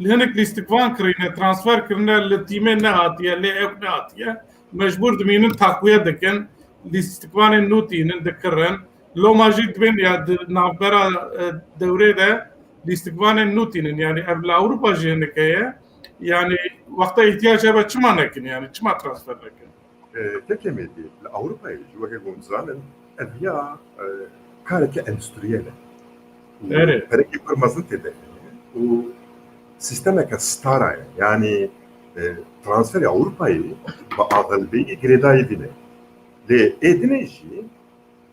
Li hinek lîstikvan kirîne, transfer kirine, li tîmê nehatiye, lê ew nehatiye. Mecbûr dimînin, takwiye dikin. Lîstikvanên nû tînin, dikirin. Loma jî dibên ya di navbera, e, dewrê de lîstikvanên nû tînin. Yani ev li Ewropa jî hinek heye. Yani wexta îhtiyac hebe çima nekin, yani çima transfer nekin? E, Kekê Mêdî, li Ewropayê jî weke ku em dizanin, ev ya, e, kareke endûstriyel e. Û Erê. perekî pir mezin tê derxîne û sîstemeke stara ye. Yanî, e, transferê Ewropayê bi axilbeyî girêdayî vî ne. Lê ê dinê jî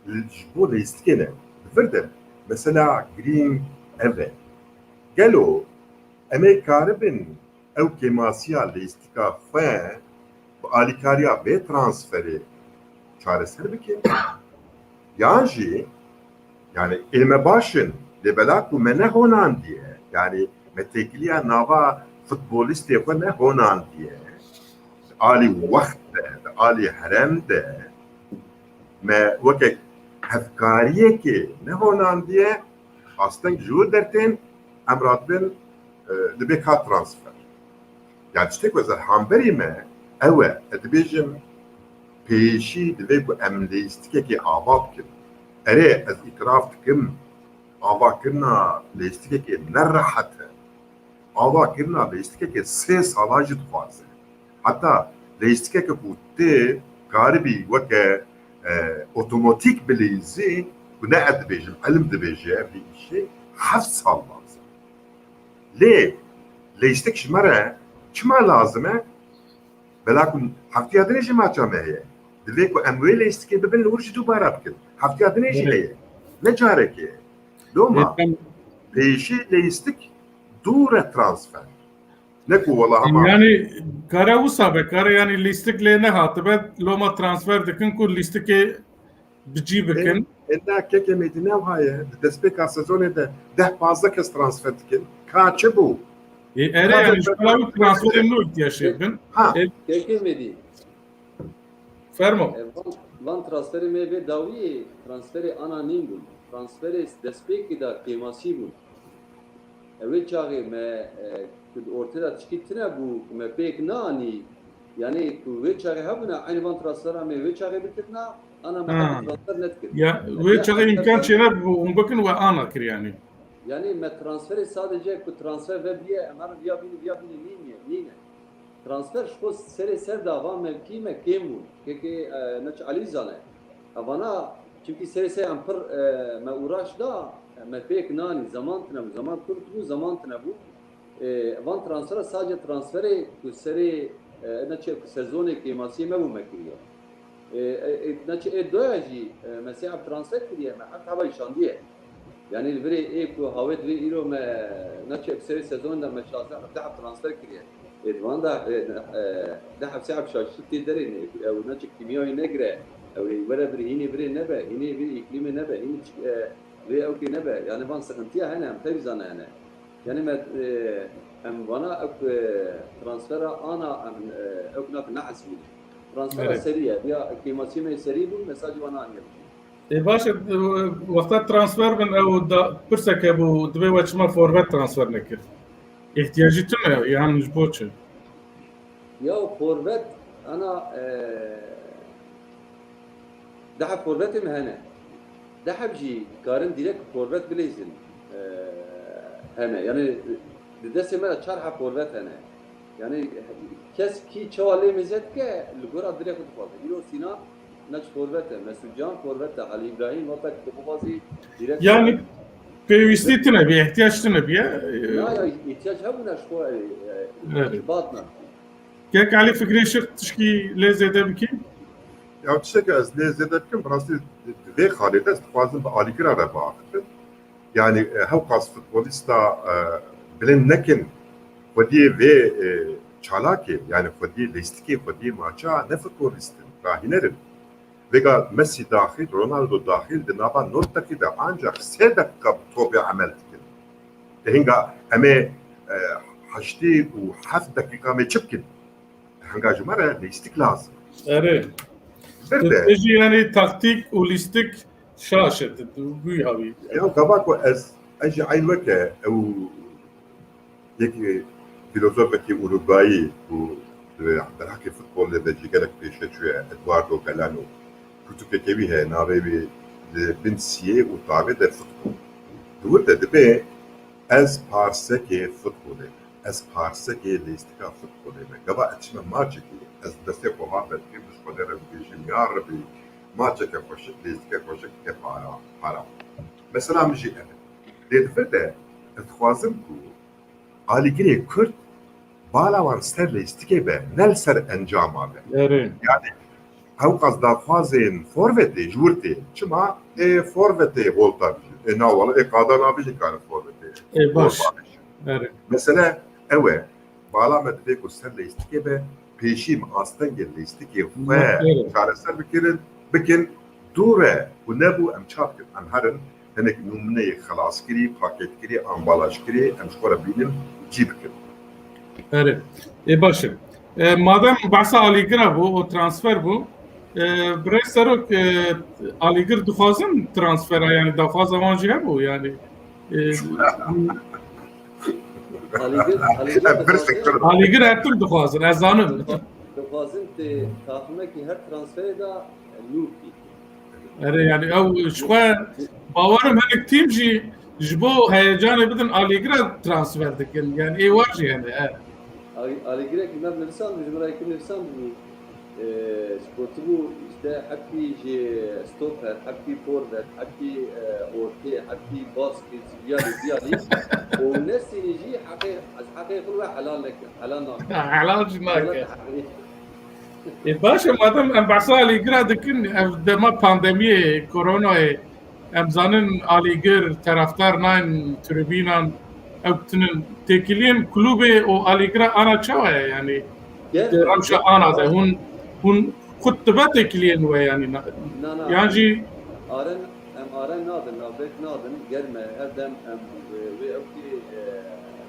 li, ji bo leyîstikê ne. Li vir de mesela girîng ev e. Gelo em ê karibin ew kêmasiya leyîstika xwe bi alîkariya vê transferê çareser bikin? Yan jî, yani ê me baş in, lê bela ku me nehonandiye, yani me têkiliya nava futbolîstê xwe nehonandiye, di alî wext de, di alî herem de me weke hevkariyekê nehonandiye, asteng ji wir dertên em radibin, e, dibe ka transfer. Yani tiştê ku ez hemberî me ew e, ez dibêjim pêşî divê ku em leyîstikekê ava bikin. Erê, ez îtiraf dikim, avakirina leyîstikekê ne rehet e. Avakirina leyîstikekê sê sala jî dixwaze. Heta leyîstikeke ku tê karibî weke, e, otomatîk bileyîzî, ku ne ez dibêjim, ilim dibêje vê îşê, heft sal lazim. Lê leyîstik ji me re çima lazim e? Bela ku heftiya dinê jî maça me heye. Divê ku em wê leyîstikê bibin li wir jî dubara bikin. Heftiya dinê jî Evet. heye. Ne carekê. Loma Yeter. pêşî leyîstik dû re transfer. Ne ku wela hema. Yani kare wisa be, kare yani lîstik lê nehatibe, loma transfer dikin ku lîstikê bi cî bikin. Ê, ê, na Kekê Mêdî ne wiha ye. Di destpêka sezonê de deh pazdeh kes transfer dikin. Ka çi bû? Ê, erê, Ka yani de- ji bo ew transferê nû ihtiyaç bin. Ha. Ê, Kekê Mêdî. Fermo. E, van, van transferê me vê dawiyê, transferê ana nîn bûn. Transferê destpêkê de kêmasî bûn. E, wê çaxê me, e, ku di ortê de tişkî tune bû, ku me pêk neanî, yanî ku wê çaxê hebûna, eynî van transfera me wê çaxê bikirina, ana me Ha. heta transfer nedikir. Ya, wê Ya, çaxê heta imkan çênebû hûn bikin we ana kir yanî. Yanî me transferê sadece ku transfer ve bûye, em herin viya bînî, viya bînî nîn ye, nîne. Transfer ji xwe serê ser de van mevkî me kêm bûn. Kekê, e, neçe Elî zane. Evana, çimkî serê ser em pir, e, me uğraş da, e, me pêk nanî, zeman tune bû, zeman kurt bû, zeman tune bû. E, van transfera sadece transferê ku serê, e, neçe ku sezonê kêmasiyê me bû me kiriye. E, e, e, neçe ê doya jî, e, me sê heb transfer kiriye, me heft heba îşandiye. Yanî li virê ê ku hawê divê îro me neçe serê sezon de me şazdeh hevdeh heb transfer kiriye. Ê di van de, e, e, deh heb sê heb şaştî tê derê ne, ew neçe kîmyayê negire, ew ê were vir hînê virê nebe, hînê vê îklîmê nebe, hînê çi, e, vê ewkê nebe. Yanî van sıkıntıya hene, em tevî zane hene. Yanî me, e, em vana ew, e, transfera ana em, e, ew nak nehesibîne. Transfera Evet. serî ye. Ya kêmasiyê me serî bûn, mesajê wana aniye bûn. E, baş e, wexta transfer bin ew da, pirsek hebû, divê we çima forvet transfer nekir? Îhtiyacî tune, yan ji bo çi? Ya forvet, ana, e, deh heb forvetê me hene. Deh heb jî karin direkt forvet bileyzin, e, hene. Yani di destê me de çar heb forvet hene. Yani kes kî çawa lê mêze dike, li gora dilê xwe dixwaze. Îro Sînan neç forvet e, Mesûd Can forvet e, Halî Îbrahîm, wexta ku tu bixwazî direkt Yani pêwîstî tune bî, ihtiyac tune bî, e? Na ya, ihtiyac hebûna ji xwe, e, Evet. îbat ne. Kek Elî, fikrê şix tişkî lê zêde bikî? Ya tiştekî ez lê zêde bikim, bi rastî di vê xalê de ez dixwazim bi alîkira re biaxifim. Yani, e, hewqas futbolîsta, e, bilind nekin, xwediyê vê, e, çalakê, yani xwediyê leyîstikê, xwediyê maça ne futbolîst in, rahîner in. Vêga Messi daxil, Ronaldo daxil di nava nod deqî de ancak sê deqîqa bi topê emel dikin. Di hinga em ê, e, heştê û heft deqîqa me çi bikin? Di hinga ji me re leyîstik lazim. Erê. Bir de Te jî yani taktik û lîstik şaş e, tu, tu, bûyî hawî. Ya gava ku ez, ez jî eyn weke ew Yekî fîlozofekî Urugwayî ku di derheqê futbolê de jî gelek pêşe çûye, Eduardo Galeano, pirtûkeke wî heye, navê wî Li bin siyê û tavê de futbol. Di wir de dibê, ez parsekê futbolê me, ez parsekê lêstika futbolê me. Gava ez çime maçekê, ez bi destê xwe ava dikim, bi ji Xwedê re dibêjim, ya Rebî, maçeke xweşik, lêstike xweşik ke para, para. Mesela min jî ev e. Lê di vir de ez dixwazim ku alîgirê Kurd bala wan ser lêstikê be, ne li ser encama be. Erê. Yani, hewqas daxwazên forvetê ji wir tê. Çima? Ê forvetê gol ta bijî. Ê na wala, ê qada nabijî kare forvetê. Ê baş. Gol ta bijî. Erê. Mesele ew e. Bala me divê ku ser lêstikê be, pêşî em astengê lêstikê xwe çareser bikirin, bikin, dû re ku nebû, em çap bikin, em herin, hinek nûmuneyê xelaskirî, paketkirî, ambalajkirî, em ji xwe re bînin, cî bikin. Erê. Ê baş e. E, madem behsa alîgira bû, o transfer bû, e, birêz Serok, e, alîgir dixwazin transfera, yani daxwaza wan jî hebû, yani, e, Alîgir, Alîgir Em pirsek dixwazin, kir. Alîgir her tim dixwazin, ez zanim. Dixwa-, dixwazin tê taximekî her transferê de nû bî. Erê, yani ew ji xwe bawerim hinek tîm jî ji bo heyecanê bidin Alîgira transfer dikin. Yani ê wan jî hene, he. Alî-, Alîgirek me nivîsand, ji min re yekî nivîsand bû. Ee, sportî bû, işte hepî ji stoper, hepî forvet, hepî, e, ortê, hepî baskê, viyalî, viyalî. Û nesînî jî heqê, ez heqê xwe ve helal neke, helal nake. Helal jî nake. Helal heqê. Ê, baş e, madem em behsa alîgira dikin, ev dema pandemiyê, koronayê, em zanin alîgir, terafdar nayên tribînan, ew tinin têkiliyên klûbê û alîgira ana çawa ye? Yani, Gerçekten, di rewşa ana de, hûn, hûn xut dibe têkiliyên we, yani, na-, Na, na, yan em jî are, em are nadin, navbek nadin, germ e, her dem em, e, wê ew kî, e,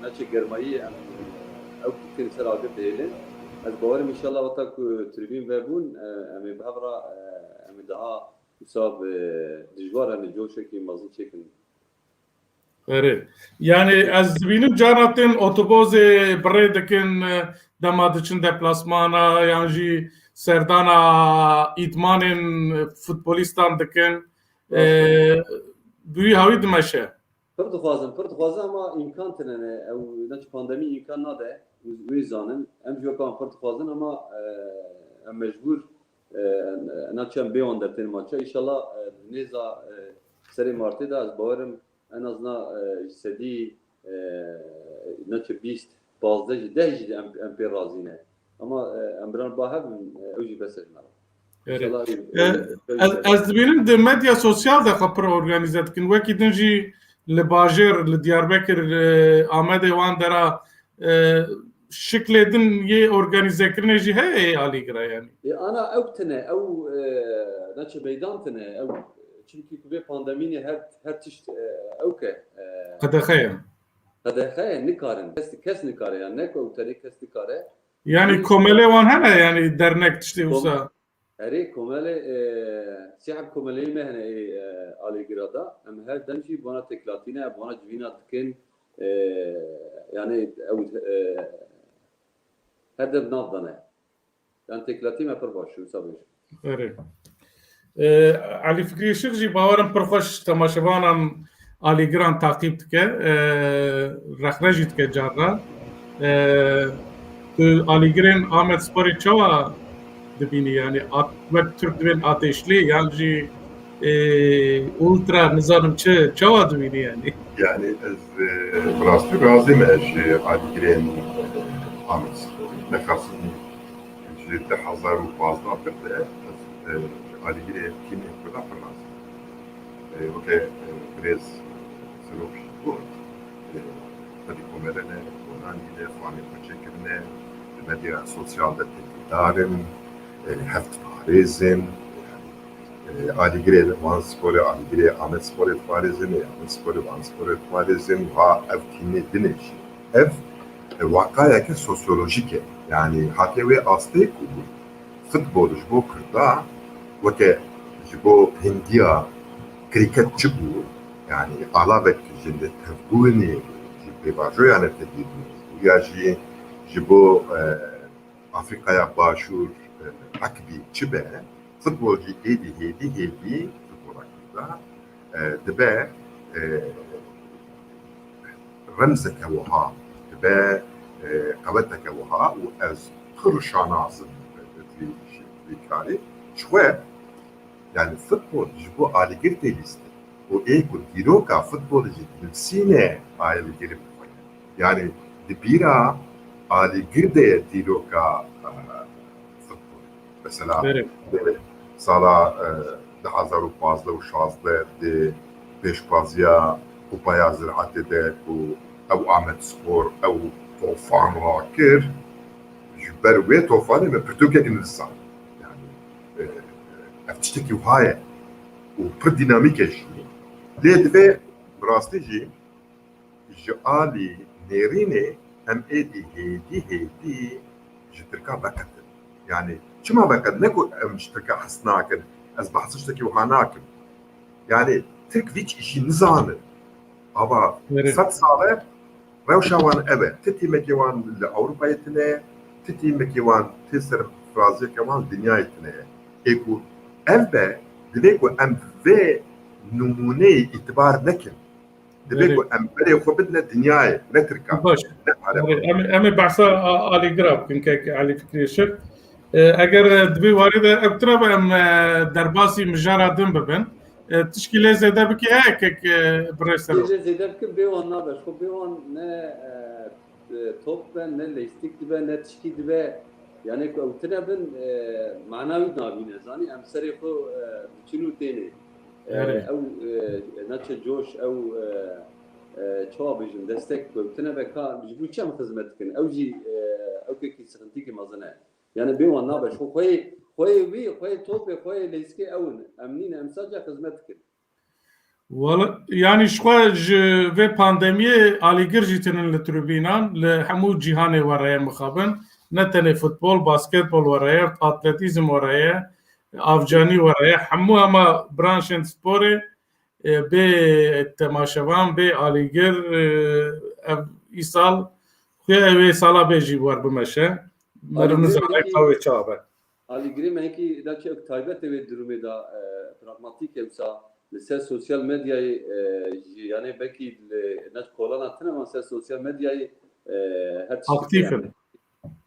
neçe germayî em, e, ew kî dikin ser agir dihêlin. Ez bawerim înşallah wexta ku tribîn vebûn, e, em ê bi hev re, e, em ê daha wisa bi dijwar em ê coşekî mezin çêkin. Erê. Yani ez dibînim carna tên otobozê bi rê dikin, e, dema diçin deplasmana, yan jî serdana îdmanên futbolîstan dikin. Rast e. E, bi wî hawî dimeşe. Pir dixwazin, pir dixwazin ama îmkan tine ne. Ew, neçe pandemî îmkan nade. Wî zanin. Em jî wek wan pir dixwazin ama, e, em mecbûr, e, neçe em bê wan dertên maça. Înşallah, e, nêza, e, serê Martê de ez bawerim en azna, e, ji sedî, e, neçe bîst, pazdeh jî, deh jî em, em pê razî ne. Ama, e, em biran ba hev, e, ew jî bes e ji me re. Erê. Înşallah, e, e, ez, ez dibînim di medya sosyal de xwe pir organîze dikin. Wekî din jî li bajêr, li Diyarbekir, e, Amedê wan dera, e, şiklê din yê organîzekirinê jî heye yê alîgira yani. E, ana ew tine, ew, e, neçe meydan tine, ew, çimkî ku vê pandemînê her, her tişt, e, ew ke, e, Qedexe ye. Qedexe ye, nikarin. Kes, kes nikare yani, ne ku ew tenê kes nikare. Yani komelê wan hene yani dernek tiştê wisa. Erê, komelê, e, sê heb komeleyê me hene ê, e, Alêgira da. Em her dem jî bi wana têkilatî ne, bi wana civîna dikin. E, yani ew, e, her dem nav dane. Yani têkilatî me pir baş, wisa bêjim. Erê. E, Elî Fikrî Işık jî bawerim pir xweş temaşevanan Alîgiran taqîb dike. E, rexne jî dike carna. E, tu alîgirên Amedsporê çawa dibînî? Yani at-, wek Tirk dibên ateşli yan jî, e, ultra nizanim çi, çawa dibînî yani? Yani ez, e, bi rastî razî me ji alîgirên, e, Amedsporê. Nexasî ji du hezar û pazdeh pir de ez, e, ji alîgirê tîmên Kurdan pir razî me. E, weke, e, birêz Serok jî got, e, xwedî komele ne, Yunanî ne, fanê xwe çêkirine, li medya sosyal de têkildar in, e, hev diparêzin, e, alîgirê Wan Sporê, alîgirê Amedsporê diparêzin, ê Amedsporê Wan Sporê diparêzin, ha ev tîmê din e jî. Ev, e, waqayeke sosyolojîk e. Yani hatiye wê astê ku futbol ji bo Kurda weke ji bo Hindiya krîket çi bû? Yani alavek ji netewbûnê, ji pêvajoya netewî bû. ya jî ji bo, e, Afrîkaya Başûr, e, rugby çi be, futbol jî êdî hêdî hêdî futbola Kurda, e, dibe, e, remzeke wiha, dibe, e, qeweteke wiha û ez pir şanaz im vî, vî karî. Ji xwe, yani futbol ji bo Alîgir tê lîstin û ê ku dîroka futbolê jî dinivîsîne Alîgirê bixwe. Yani di bîra Alîgir de ye dîroka, e, futbolê. Mesela, Berê. Sala, e, du hezar û pazdeh û şazdeh di pêşbaziya Kupaya Ziraetê de ku ew Amedspor, ew tofan rakir, ji ber wê tofanê me pirtûkek nivîsand. Yani, e, ev tiştekî wiha ye û pir dînamîk e jî. Lê divê bi rastî jî ji alî nêrînê em êdî hêdî hêdî ji Tirka veqetin. Yani çima veqet? Ne ku em ji Tirka hez nakin, ez behsa tiştekî wiha nakim. Yani Tirk vî çi îşî nizanin. Ava Erê. Sed sal e, rewşa wan ev e. Ti tîmekê wan li Ewropayê tune ye, ti tîmekê wan, ti serfiraziyeke wan li dinyayê tune ye. Ê ku ev be, divê ku em vê nimûneyê îtibar nekin. Divê Erê. Ku em berê xwe bidine dinyayê, ne Tirkan, Baş. Ne Erê, Ereban. Em, em ê behsa A-, Alîgira bikin, kek Elî Fikrî Şir. E, eger, e, di vê warê de ew tira be, em, e, derbasî mijara din bibin. E, tişkî lê zêde bike, he, kek, e, birêz Serok? Lê zêde bikin, bê wan nabe. Xwe bê wan ne, e, e, top be, ne leystick dibe, ne tişkî dibe. Yani ku ew tine bin, e, mana wî nabîne. Zanî em serê xwe, e, diçin û tênê. E, Erê. Ew, e, naçe coş, ew, e, e, çawa bêjin, destek ku ew tine be ka, ji bo çi em xizmet dikin? Ew jî, e, ew kekî sixintîkî mezin e. Yani bê wan nabe. Xwe, xweyê, xweyê wî, xweyê topê, xweyê leyskê ew in. Em nîne, em sadece xizmet dikin. Wala, yani ji xwe ji vê pandemiyê alîgir jî tinin li tribînan, li hemû cîhanê were ye mixabin. Ne tenê futbol, basketbol were ye, atletîzm were ye, avcanî were ye. Hemû hema branşên sporê, e, bê temaşevan, bê alîgir, e, ev îsal xuya ew ê sala bê jî wer bimeşe. Meriv Alîgir nizane wekî ka wê çawa be. Alîgirê me yekî da çi ew taybet e wê durumê da, e, pragmatîk e wisa li ser sosyal medyayê, e, jî, yani belkî li, ne kolana tine, ama ser sosyal medyayê, e, her tiştî Aktîf yani. In.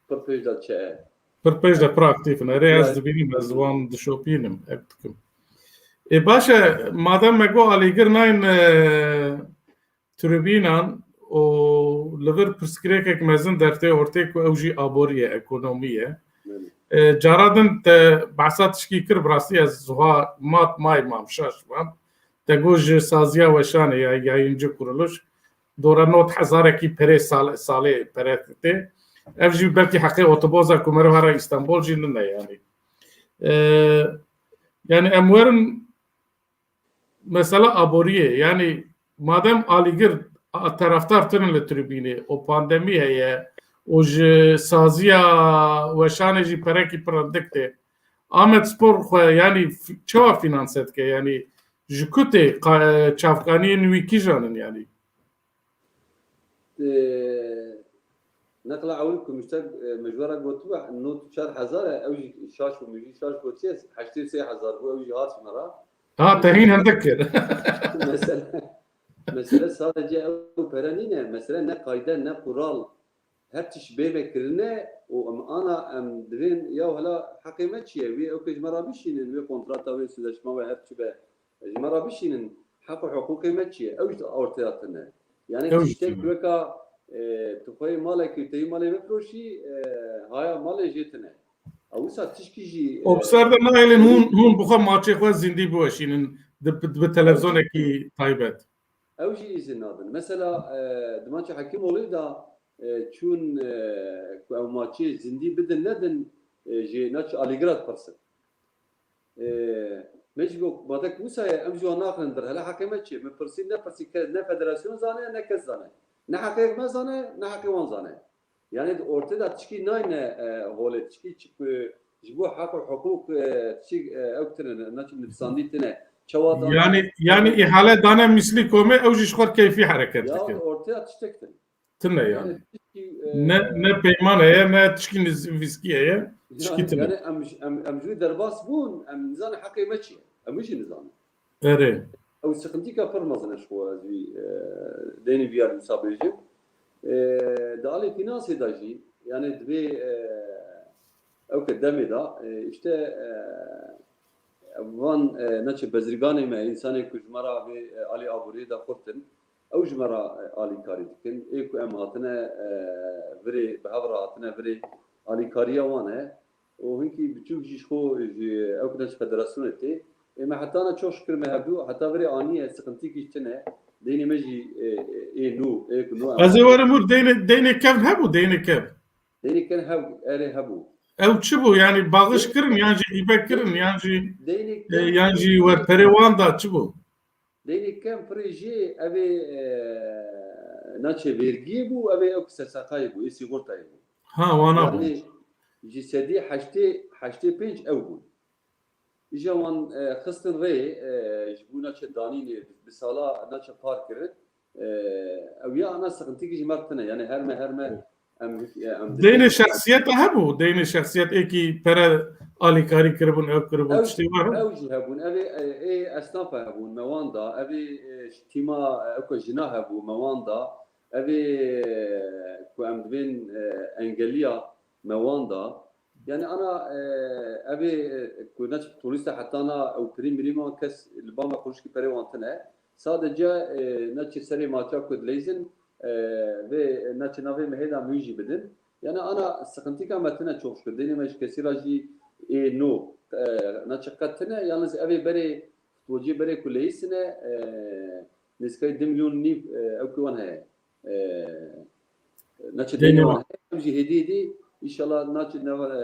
Pir pêş de çi e. Pir pêş de pir aktîf in. Erê ez Yani dibînim, ez wan dişopînim, ek dikim. Ê baş e, madem me got alîgir nayên, e, tribînan û li vir pirsgirêkek mezin dertê ortê ku ew jî aborî ye, ekonomî ye. Belê. E, cara din te behsa tişkî kir, bi rastî ez wiha mat may mam, şaş mam. Te got ji saziya weşanê ya yayıncı kuruluş dora nod hezarekî perê sal-, salê pere tê. Ev jî belkî heqê otoboza ku meriv here Îstanbul jî nine yani. E, yani em werin mesela aboriyê, yani madem alîgir a-, terefdar tinin li tribînê û pandemî heye û ji saziya weşanê jî perekî pir dik tê, Amedspor xwe yani f-, çawa fînanse dike? Yani ji ku tê qa-, çavkaniyên wî kîjan in yani? Te neqla ewil ku miştek, e, mijwara gotibe, nod û çar hezar e, ew jî şaş û mijî şaş gotiye, heştê sê hezar bû, ew jî hat ji me re. Ha, te hîn hindik kir. Mesele, mesele sadece ew pere nîne, mesele ne qayde, ne kural, her tişt bê vekirine û em ana em divên ya hela heqê me çi ye? Wê ew ke ji me re bişînin, wê kontrata, wê sözleşma, wê her çi be, ji me re bişînin, heq û hiqûqê me çi ye? Ew jî ortaya tine. Yani ew jî tiştek tine. Weka, e, tu xweyê malekî, teyî malê bifiroşî, e, haya malê jê tine. Ew wisa tişkî jî, e, û bi ser de nahêlin hûn, hûn bi xwe maçê xwe zindî biweşînin, di, bi, bi televizyonekî taybet. Ew jî îzin nadin. Mesela, e, di maça Hekîmoğlu'yê de, e, çûn, e, ku ew maçê zindî bidin nedin, e, ji naçi Alîgirad pirsin. E, me jî got, madek wisa ye, em ji wan naxin dir. Hele heqê me çi ye? Min pirsî, nepirsî kes, ne federasyon zane, ne kes zane. Ne heqê me zane, ne heqê wan zane. Yani di ortê de tişkî nayne, e, holê, tişkî çi ku ji bo heq û hiqûq, e, tişkî, e, ew tine, ne, ne çi nivîsandî tine. Çawa dane? Yani, yani îhale dane Mislîkomê, ew jî ji xwe keyfî hereket dike. Ya ortê de tiştek tine. Tune yani. Ne, ne peyman heye, ne tişkî niz-, vîskî heye, tişkî tune. Yani em, em, em jû derbas bûn, em nizanin heqê me çi ye. Em jî nizanin. Erê. Ew siqintîka pir mezin e ji xwe ez wî, e, deynê viyar wisa bêjim. E, di alê fînansê de jî, yani divê, e, ew ke demê de, e, işte, e, van, e, neçe bezirganê me, însanê ku ji me re vê, e, alî aboriyê de xurt in, ew ji me re, e, alîkarî dikin. Ê ku em hatine, e, virê, bi hev re hatine virê, alîkariya wan e. Û hinkî biçûk jî ji xwe ji ew ku ne ji federasyonê tê. Ê me hetana çok şükür me hevdû, heta virê aniye, siqintîkî tune. Deynê me jî, e, e, ê nû, ê ku nû em Ez ê werim wir deynê, deynê kevn hebû, deynê kevn. Deynê kevn hev-, erê hebû. Ew çi bû? Yani bağış kirin, yan jî hîbe kirin, yan jî, Deynê e, kevn yan jî wer perê wan da çi bû? Deynê kevn pirê jê ev ê, e, naçe vergiyê bû, ev ê ew sesekayê bû, ê sîgortayê bû. Ha, wana bû. Yani ji sedî heştê, heştê pênc ew bûn. Îja wan, e, xistin rê, e, ji bo naçe danînê bi sala naçe par kirin. E, ew ya ana siqintîkî ji me re tune. Yani her me, her me em, em Deynê şexsiyet hebû, deynê şexsiyet êkî pere alîkarî kiribûn, ew kiribûn, Ew, tiştê wan hebû? Ew jî hebûn. Ev ê, e, ê esnafa hebûn, me wan da. Ev ê, e, tîma, e, ew ku jina hebû, me wan da. Ev ê, e, ku em dibên, e, engeliya me wan da. Yani ana, e, ev ê, e, ku neçe turîsta hetana ew pirî mirî me kes li ba me quruşkî perê wan tune. Sadece, e, neçe serê maça ku dileyzin, e, vê neçe navê me hêda min jî bidin. Yani ana sıkıntika me tine çok şükür. Deynê me ji kesî ra jî ê no, e, neçe qet tine. Yalnız evê berê, futbolcî berê ku leyîsine, e, nêzîkayî du milyon nîv, e, ew ku wan heye. E, neçe Deynê deynê wan. Wan heye. Em jî hêdî hêdî, înşallah neçe neva, e,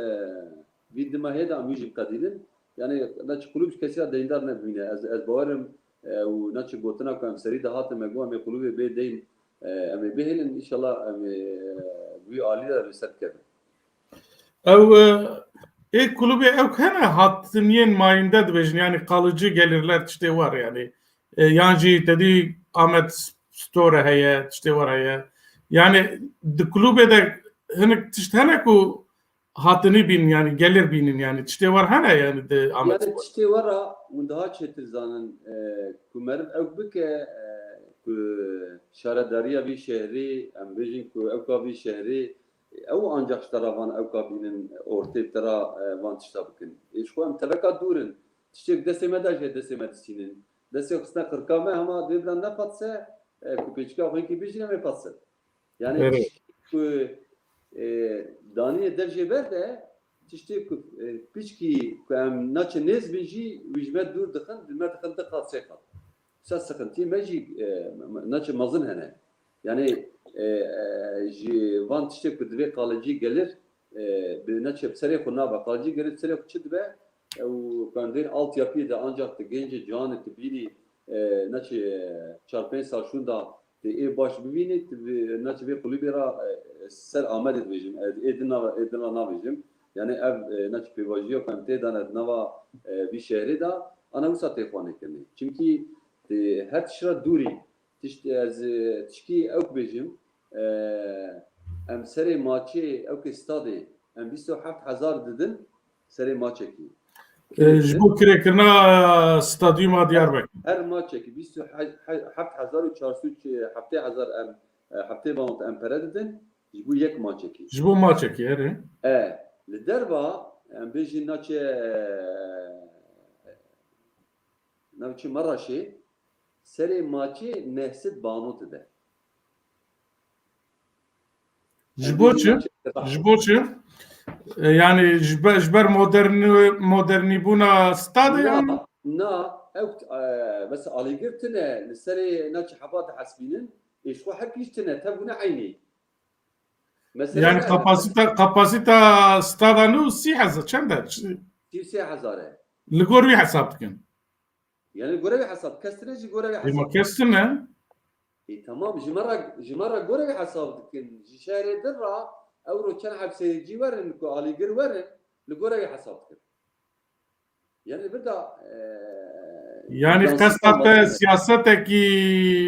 vî dima hêda em jî biqedînin. Yani neçe kulüp ji kesî ra deyndar nebîne. Ez, ez bawerim, e, û neçe gotina ku em serî de hatin me got, em ê kulübê bê deyn, e, em ê bihêlin, înşallah em ê, e, wî alî de em ê ser dikevin. Ew, e, ê kulübê ew hene hatiniyên mayinde dibêjin, yani kalıcı gelirler tiştê war yani. E, yan jî tedî Ahmet Store heye, tiştê war heye. Yani di kulübê de hinek tişt hene ku hatinî bînin, yani gelir bînin, yani tiştê war hene, yani di Ahmet Yani Spor. Tiştê war a hûn daha çêtir zanin, e, ku meriv ew bike, e, ku şaredariya vî şehrî, em bêjin ku ewka vî şehrî, ew ancak ji te re van ewka bînin ortê te re, e, van tişta bikin. Ê ji xwe em teveka dûr in. Tiştê ku destê me de jê destê me disînin. Destê xistine qirka me hema dê bila neqatse, e, ku pêçika xwe yekî bêjin em ê qatse. Yani Evet. Tiştê ku, e, daniyê dev jê ber de, tiştê ku, e, piçkî ku em naçe nêz bin jî wî ji me dûr dixin, di me dixin di qat sê qat. Sa sıkıntı me jî, e, naçe mezin hene. Yani, e, e, ji van tiştê ku divê kalıcı gelir, e, bi neçe serê xwe nabe. Kalıcı gelir serê xwe çi dibe? Ew ku em dên altyapiyê de ancak tu gencê ciwanê tu bînî, e, neçe çar pênc sal şûnda tu ê baş bibînî, tu bi, neçe vê kulîbê re, e, ser Amedê dibêjim. E, ê din nava, ê din re nabêjim. Yani ev, e, neçe pêvajiya ku em tê de ne di nava, e, vî şehrê de, ana wisa tê xwanê kirinê. Çimkî tu her tişt re dûrî. Tişt, ez, e, tişkî ew bêjim, e, em serê maçê ew kê stadê, em bîst û heft hezar didin serê maçekî. E, ji bo kirêkirina stadyuma Diyarbekir. Her maçekî bîst û heft hezar û çar sed û heftê hezar em, e, heftê van em pere didin ji bo yek maçekî. Ji bo maçekî, erê. E, li derva, em bêjin naçe, e, navçî Meraşê, serê maçê neh sed banot de. Ji bo çi? Ji bo çi? E, yani ji ber, ji ber moderni-, modernîbûna stadê Na, yani? Na, ew, e, mesela alîgir tine, li serê naçe heba dihesbînin, ê ji xwe hepî jî tine, tev bûne eynî. Mesela Yani ne? Kapasite, kapasite stada nû sî hezar, çend e? Sî û sê hezar e. Li gor wî hesab dikin. Yani göre bir hesap. Kes tine jî göre bir hesap. Ema kes tine? E, tamam, ji me re, ji me re göre bir hesap dikin. Ji şehrê din re, ew ro çend heb seyirci werin, ku alîgir werin, li göre bir hesap dikin. Yani bir da, e, Yani qesta te siyasetekî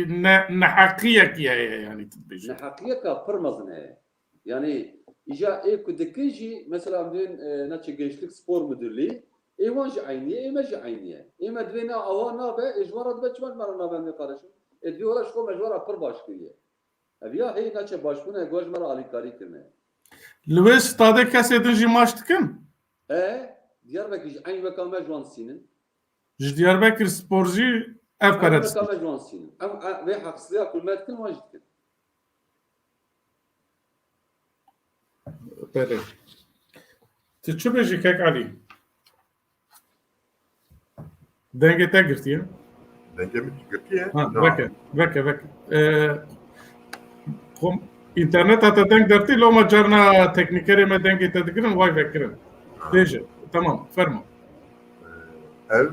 ne, neheqiyekî heye yani tu dibêjî. Neheqiyeka pir mezin heye. Yani îja ê ku dikin jî mesela em dibên e, neçe Gençlik Spor Müdürlüğü ê wan jî eynî ye, ê me jî eynî ye. Ê me divê na awa nabe, ê ji wan re dibe çima ji me re nabe em dê qarişin. Ê divê wela ji xwe me ji wan re pir baş kiriye. Ev ya hê neçe başbûne, guh ji me re alîkarî kirine. Li wê stadê kesê din jî maç dikin? E, Diyarbekir jî eyn weka me ji wan distînin. Ji Diyarbekir Spor jî ev pere distînin. Eyn weka me ji wan distînin. Em e, vê heqsizliya ku li me dikin, wan jî dikin. Belê. Tu çi bêjî kek Elî? Dengê te girtiye. Dengê min girtiye? Ha, veke, veke, veke. Ee, kom, interneta te deng dertî, loma carna teknîkerê me dengê te digirin, way vekirin. Bêje, tamam, fermo. Ev,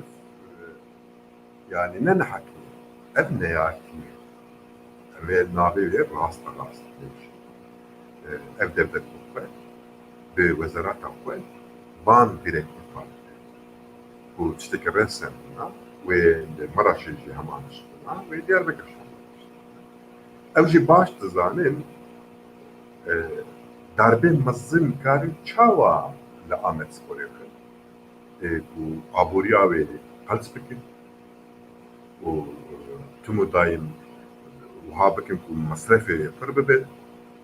yani ne nehakî, ev neyakî. Em ê navê wê rast rast bêjin. Ev dewleta xwe bi wezareta xwe van vîrekî xwe ku tiştekî resen bûna, wê li Maraşê jî heman tişt bûna, wê Diyarbekir jî heman tişt bûna. Ew jî baş dizanin, e, darbê mezin karin çawa li Amedsporê xin, e, ku aboriya wê qels bikin û tim û dayim wiha bikin ku mesrefê pir bibe,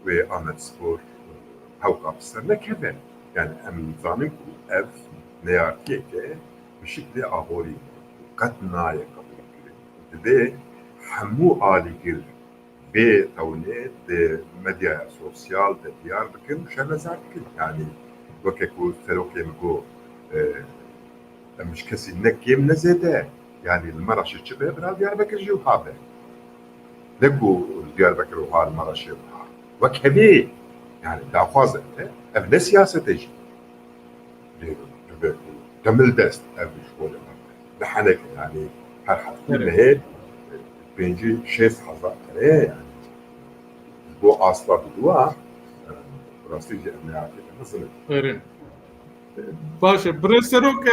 wê Amedspor hewka bi ser nekeve. Yani em zanin ku ev neyartiyeke bi şiklê aborî qet nayê qebûlkirin. Divê hemû alîgir vê tewnê di medyaya sosyal de diyar bikin û şermezar bikin. Yani weke ku serokê min got, e, em ji kesî ne kêm ne zêde, yani li Meraşê çi be, bira Diyarbekir jî wiha be. Ne ku li Diyarbekir wiha, li Meraşê wiha. Wek hevê, yani daxwaz e, ev ne siyaset e jî. Dê, dê, demil dest ev ji bo li me. Bi heneke, yani her heftî Evet. mehê pêncî şêst hezar lirê, yani ji bo asla biduwa, rastî jî ev neyartiyeke mezin e. Erê. Baş e. Birêz Serok, e,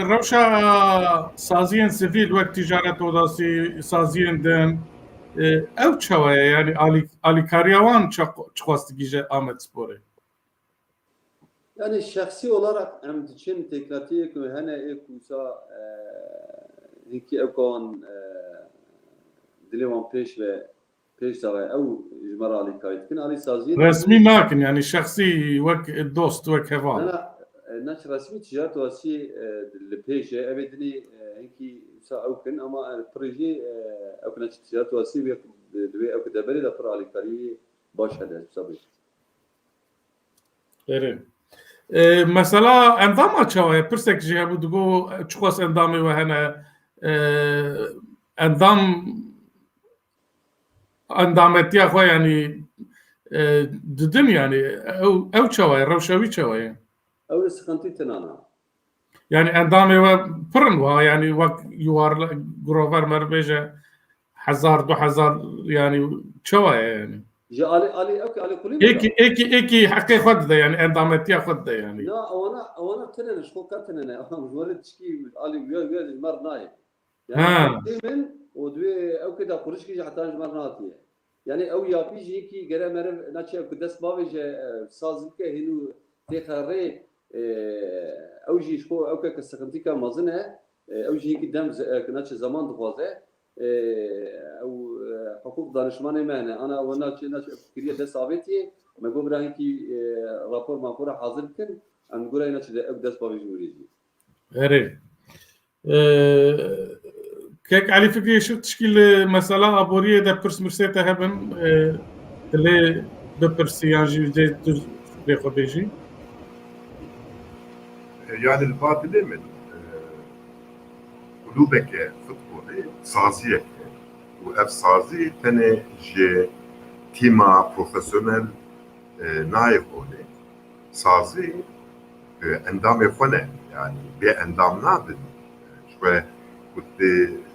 rewşa saziyên sivîl wek ticaret odasî, saziyên din, e, ew çawa ye? Yani alî-, alîkariya wan çi, çiqas digihîje Amedsporê? Yani şexsî olarak em diçin têklatiyê ku hene ê ku wisa, e, hinkî ew ka wan, e, dilê wan pêş ve, pêş dawe, ew ji me re alîkarî dikin. Alî saziyê Resmî nakin, yani şexsî wek dost, wek heval. Na, na, e, naç resmî ticaret wasî, e, li pêş e. Ev ê dinê, e, hinkî wisa ew kin, ama, e, pirê jî, e, ew ku naç ticaret wasî wê di, di wê ew ku deberê de pir alîkarî baş hene, wisa bêjim. Erê. E, mesela endama çawa ye? Pirsek jî hebû, digo çiqas endamê we hene, e, endam, endametiya xwe, yani, e, didin, yani, ew, ew çawa ye? Rewşa wî çawa ye? Ew li sixintî tinana. Yani endamê we pir in wa, yani wek yuvarla-, grover meriv bêje hezar, du hezar, yani çawa ye yani? Ji alî, alî, ew ki alî kulî Êkî, êkî, êkî heqê xwe dide yani, endametiya xwe dide yani. Na, ewana, ewana tine ne, ji xwe qet tine ne. Ewan ji we re tişkî alî, wê, wê ji me re nayê. Yani Ha. Tê min û divê ew ki da qurişkî jî heta ji me re nehatiye. Yani ew yapî jî yekî gere meriv naçe ku dest bavêje, e, saz bike hênû têxe rê, e, ew jî ji xwe ew ke sixintîka mezin e, e, ew jî yekî dem ze-, e, naçe zaman dixwaze, e, ew, e, hiqûq danişmanê me hene. Ana we naçe, naçe kiriye dest avêtiyê, me got bira hinkî, e, rapor mapora hazir bikin, em li gorayê naçe de ew dest bavêjin wêrê jî. Erê. Ee, Kek Elî Fikrî, şir tişkî li mesela aboriyê de pirsmirsê te hebin, ee, dilê bipirsî yan jî dê tu fikrê xwe bêjî? Yani li ba dilê min, e, klûbeke futbolê saziyek e û ev sazî tenê ji tîma profesyonel, e, nayê holê. Sazî, e, endamê xwe ne, yani bê endam nabin. Ji we ku tu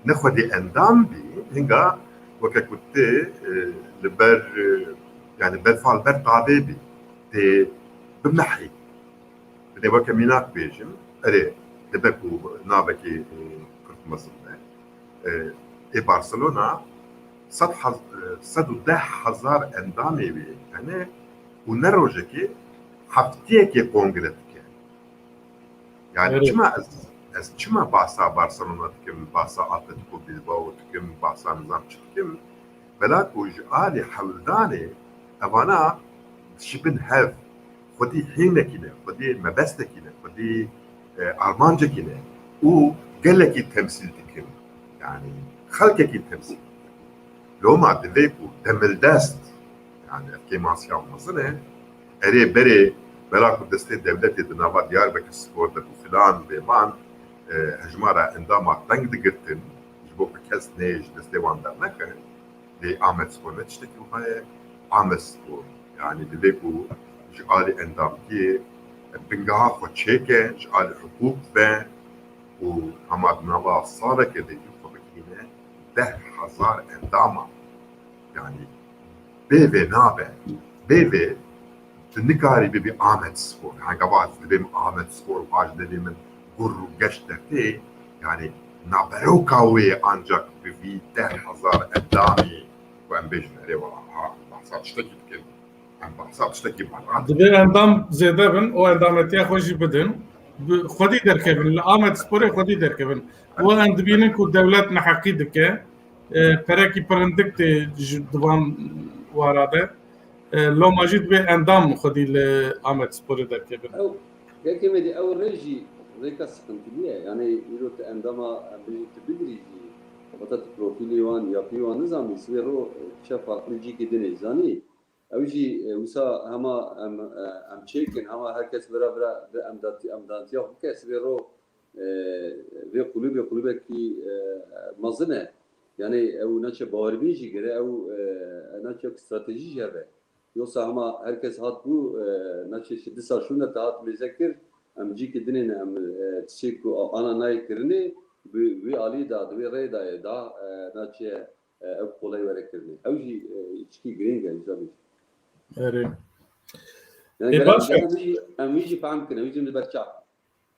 ne xwedî endam bî, hinga weke ku tu, e, li ber, e, yani berfa li ber tavê bî, tê bimehî. Binê weke mînak bêjim, erê, dibe ku navekî, e, mezin e. E, ê Barcelona sed haz-, e, sed û deh hezar endamê wê hene û ne rojekê, heftiyekê kongre dike. Yani Evet. çima ez, ez çima bahsa Barcelona dikim, bahsa Atletico Bilbao dikim, bahsa nizam çi dikim? Bela ku ji alî hewldanê evana dişibin hev, xwedî hînekî ne, xwedî mebestekî ne, xwedî, e, armancekî ne û gelekî temsîl dikin. Yani xelkekî temsîl dikin. Loma divê ku demildest, yani ev kêmasiya mezin e, erê berê bela ku destê dewletê di nava Diyarbekir Spor de bû filan bêvan, e, hejmara endama teng digirtin, ji bo ku kes neyê ji destê wan derneke. Lê Amedspor ne tiştekî wiha ye. Amedspor, yani divê ku ji alî endamtiyê bingeha xwe çêke, ji alî hiqûq ve û hema di nava saleke de jî xwe bigihîne deh hezar endama. Yani bê vê nabe. Bê vê tu nikarî bibî Amedspor. Hengava ez dibêm Amedspor, vaj devê min gur û geş dertê. Yani naberoka wê ancak bi vî deh hezar endamî ku em bêjin erê wala ha, bahsa tiştekî dikin. Em bahsa tiştekî berra dikin. Divê endam zêde bin, o endametiya xwe jî bidin. Bi xwedî derkevin, li Amedsporê xwedî derkevin. Û em dibînin ku dewlet neheqî dike, e, perekî pirindik tê ji divan wara de. E, loma jî divê endam xwedî li Amedsporê derkevin. Ew, Kekê Medî, ew rê jî rêka siqintiliye. Yani îro tu endama, em bêjin tu bigirî jî, heta tu profîlê wan, yapî wan nizanî, sibê ro çe farklı cîkê dinê zanî. Ew jî, e, wisa hema em, e, em çêkin, hema her kes vira vira bi emdatî-, emdantiya xwe bike, sibê ro, e, vê kulûbê kulûbekî, e, mezin e. Yani ew naçe bawerbîn jî gere, ew, e, naçe stratejî jî hebe. Yoksa hema her kes hat bû, e, naçe şi disa şûne te hat mêze kir, em cîkê dinê ne, em, e, tiştê ku ana nayê kirinê, bi wî alî da, di wê rê da ye da, e, naçe, e, ev qolay were kirinê. Ew jî, e, çikî girîng e, îca bî. Erê. Yani E, gerek, baş e. gerek em wî jî, em wî jî fehm kirin, wî jî li ber çav.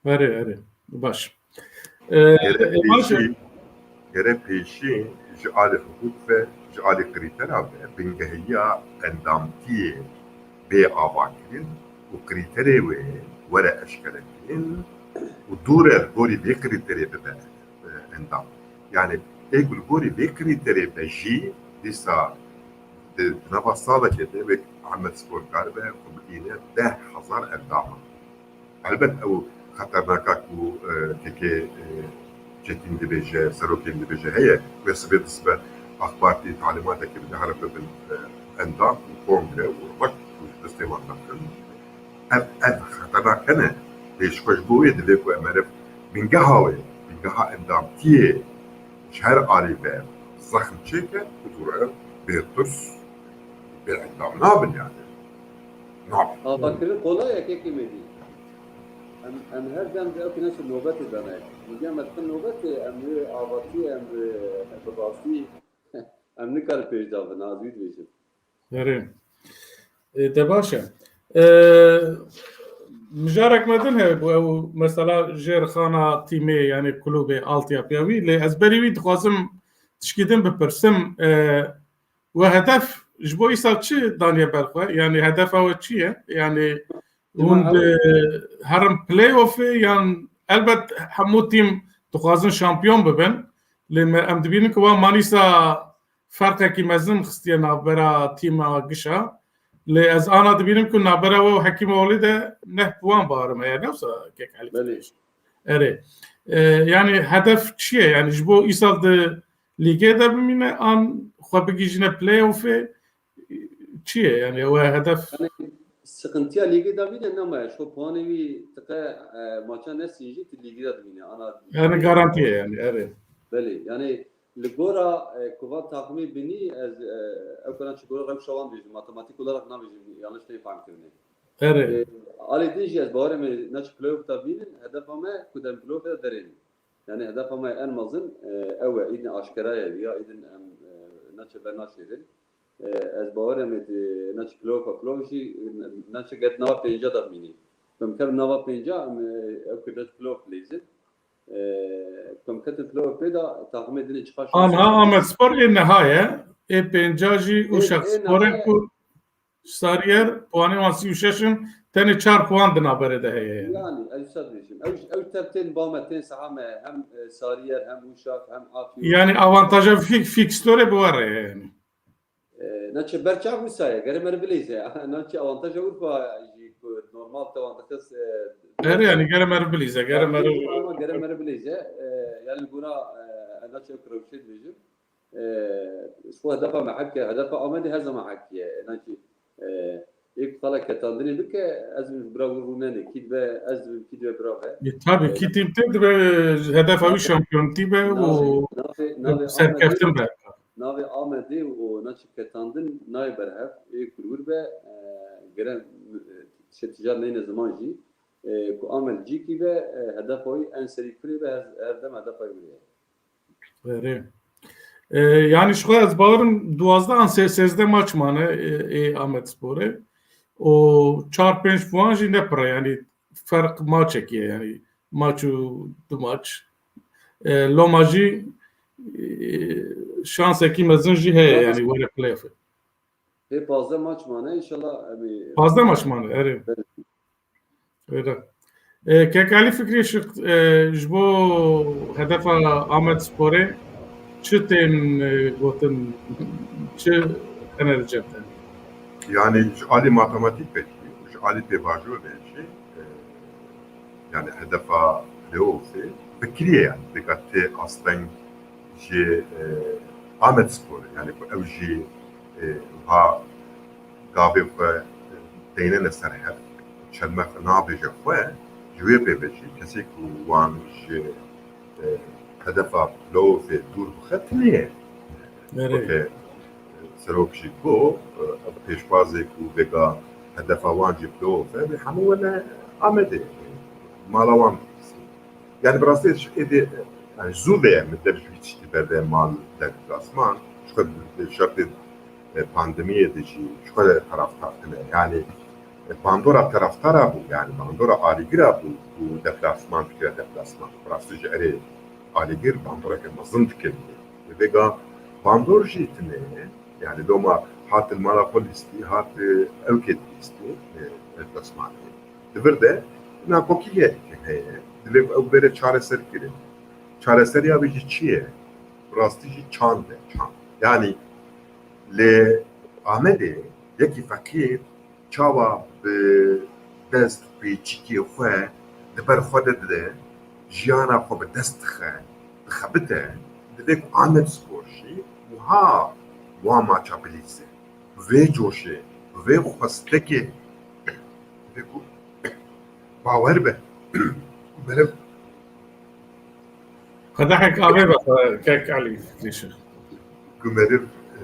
Erê, erê. Baş. E, Gere e, baş e. pêşî, gere pêşî ji alî hiqûq ve, ji alî krîtera ve, bingehiya endamtiyê bê avakirin û krîterê wê were eşkerekirin û dû re li gorî vê krîterê bibe, e, endam. Yani ê ku li gorî vê krîterê be jî dîsa di nava salekê de wek Amedspor karibe xwe bigihîne deh hezar endama. Elbet ew xeternaka ku, e, kekê, e, Çetîn dibêje, serokên dibêje heye, wê sibê disibe AK Partî talîmateke bide, here bibin, e, endam û kongre û rek û ji destê wan derxin. Ev, ev xeternak hene. Lê ji xwe ji bo wê divê ku em meriv bingeha wê, bingeha endamtiyê ji her alî ve zexm çêke û dûre bê tirs, bê endam nabin yani. Nabin. Avakirin kolay e, kekê Medî. Em, em her dem de ew kine çi nobetê dane. Mîdiya me dikin nobetê, em wê avatî, em bi, bi rastî, em nikarin pêş de bin, ez wî dibêjim. Erê. E, de baş e. E, mijarek me din hebû, ew mesela jêrxana tîmê, yani kulûbê altyapıya wî, lê ez berî wî dixwazim tişkî din bipirsim, e, we hedef ji bo îsal çi daniye ber xwe? Yani hedefa we çi ye? Yani Dima hûn ew di herin playoffê yan elbet hemû tîm dixwazin şampiyon bibin. Lê me, em dibînin ku wan Manîsa ferqekî mezin xistiye navbera tîma gişa. Lê ez ana dibînim ku navbera we û Hekîmoğlu de neh puan barim heye. Ne wisa kek Elî Belê. Erê. E, yani hedef çi ye? Yani ji bo îsal di lîgê de bimîne an xwe bigihîjine playoffê? Çi ye? Yani we hedef Yani sıkıntıya lîgê de bîne nemaye. Şu puanê wî tiqe, e, maça nesîn jî tu lîgê de dimîne. Ana Yani garantiye yani, erê. Belê. Yani li gora, e, ku van takımê binî ez, e, ew kana çi gora rewşa wan dibêjim. Matematik olarak nabêjim. Yanlış tê fam kirinê. Erê. E, alê din jî ez bawerê me naçi playoff da bînin. Hedefa me ku dem playoff da derênin. Yani hedefa me en mezin, e, ew e. Îdin aşkera ye. Ya îdin em, e, naçe ber naşêrin. E, ez bawerê me di naçi playoff a playoff jî, e, naçe get nava pênca da bînin. Em ker nava pênca, em, e, ew ku naçi playoff lêzin. e, ku em ketin pilo pê de, taximê dinê çiqas şaş Anha e. Amed Spor ê niha ye. Ê pênca jî Ê, Uşak ê Spor e niha ye. Ku Sarıyer puanê wan sî û şeş in, tenê çar puan di navberê de heye yani. Yani, ez wisa dibêjim. Ew, ew tev tên ba me, tên seha me, hem, e, Sarıyer, hem Uşak, hem Afyon. Yani avantaja fik-, fikstore bi we re ye yani. E, naçe ber çav wisa ye, gere meri bilêze. Naçe avantaja Urfa jî ku normal te wan dixist, e, Erê yani gere meri bilîze, gere meri. Ama gere meri bilêze. E, yani buna, e, naçe ew rewşê dibêjim. E, ji xwe hedefa me hek e, hedefa Amedê her zaman hek ye. Naçe, e, ê ku xala ketandinê bike, ez dibim bira wî rûnenê. Kî dibe, ez dibim kî dibe bira ve. E, tabii E, kî tîm tê dibe hedefa wî şampiyonatî be û navê, navê, navê serkeftin Amedê be. Navê Amedê û naçe ketandin nayê berhev, ê ku li wir be, e, gere, e, şe tijar neyne ziman jî, e, ku Amed cîkî be, e, hedefa wî en serî kurê be, her, her dem hedefa wî ye. Erê. E, yani ji xwe ez bawerim duwazdeh an sê-, sêzdeh maç mane, e, ê Amed Sporê. O çar pênc puan jî ne pir e, yani ferq maçekî ye, yani maç û du maç. E, loma jî, e, şansekî mezin jî heye, yani were playoffê. Pê pazdeh maç mane, inşallah em ê Pazdeh maç mane, erê. Belê. Öyle. E, Kek Alî Fikrî Şik, e, ji bo hedefa Amed Sporê çi tên, e, gotin, çi tene li cem te? Yani ji alî matematîk pêk jî, ji alî pêvajoyê jî, e, yani hedefa playoffê fikirî ye yani, dika tê asteng ji, e, Amed Sporê, yani ku ew jî, e, wiha gavê xwe deynene ser hev, çelme xwe nabêje xwe, ji wê pê ve jî kesê ku wan ji, e, hedefa playoffê dûr bixe, tune ye. Erê. Weke, e, serok jî got, e, ev pêşbazê ku vêga hedefa wan jî playoff e, wê hemû wene Amedê. Mala wan bihîstin. Yani bi rastî ji êdî, yani zû ve ye min dev ji wî tiştî berde mal deplasman. Ji xwe di şertê, e, pandemiyê de jî ji xwe taraftar tine. Yani, e, bandora teraftara bû, yani bandora alîgira bû, bû deplasman bikire deplasman. Bi rastî ji erê alîgir bandoreke mezin dikir. Vêga bandor jî tine ye. Yani loma hat li mala xwe lîstî, hat, e, ewkê dilîstî, e, deplasmanê. Di vir de nakokî ye heye. Divê ku ew bere çareserkirin. Çareseriya vê jî çi ye? Bi rastî jî çand e, çand. Yani li Amedê yekî feqîr çawa bi dest pêçikê xwe di ber xwe de dide, jiyana xwe bi dest dixe, dixebite, divê ku Amed Spor jî wiha wan maça bilîze. Vê coşê, vê xwestekê, divê ku bawer be. Ku meriv Qedehek avê be, Kek Alî Fikrî Şik. Ku meriv, e,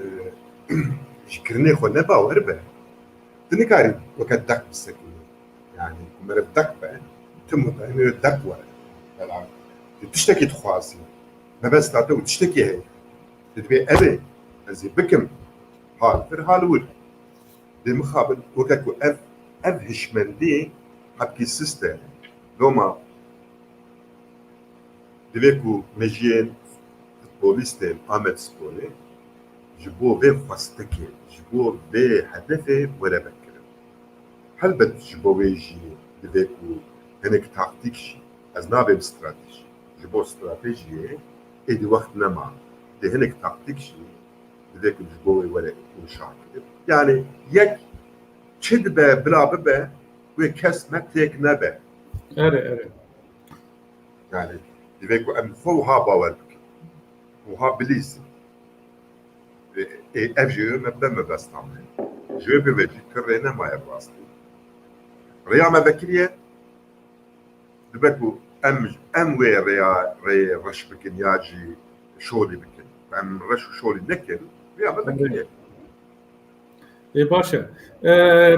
ji kirinê xwe ne bawer be, tu nikarî weke deq bisekinî. Yani ku meriv deq be, tim û daîmê wê deq were. Bela tu tiştekî dixwazî, mebesta te û tiştekî heye. Tu dibê ev ê, ez ê bikim. Hal vir, hal wir. Bê mixabin, weke ku ev, ev hişmendî hebkî sist e. Loma divê ku mejiyên futbolîstên Amedsporê ji bo vê xwestekê, ji bo vê hedefê were vekirin. Helbet ji bo wê jî divê ku hinek taktîk jî, ez nabêm stratejî, ji bo stratejiyê êdî wext nema. Dê hinek taktîk jî divê ku ji bo wê were inşa kirin. Yani yek çi dibe bila bibe, wê kes me têk nebe. Erê, erê. Yani divê ku em xwe wiha bawer bikin. Wiha bilîzin. Ê, ê, ev jê me be mebesta me. Ji wê pê ve jî tu rê nemaye bi rastî. Rêya me vekiriye, dibe ku em, em wê rêya, rê reş bikin ya jî şolî bikin. Em reş û şolî nekin, rêya me vekiriye. Ê, baş e. E,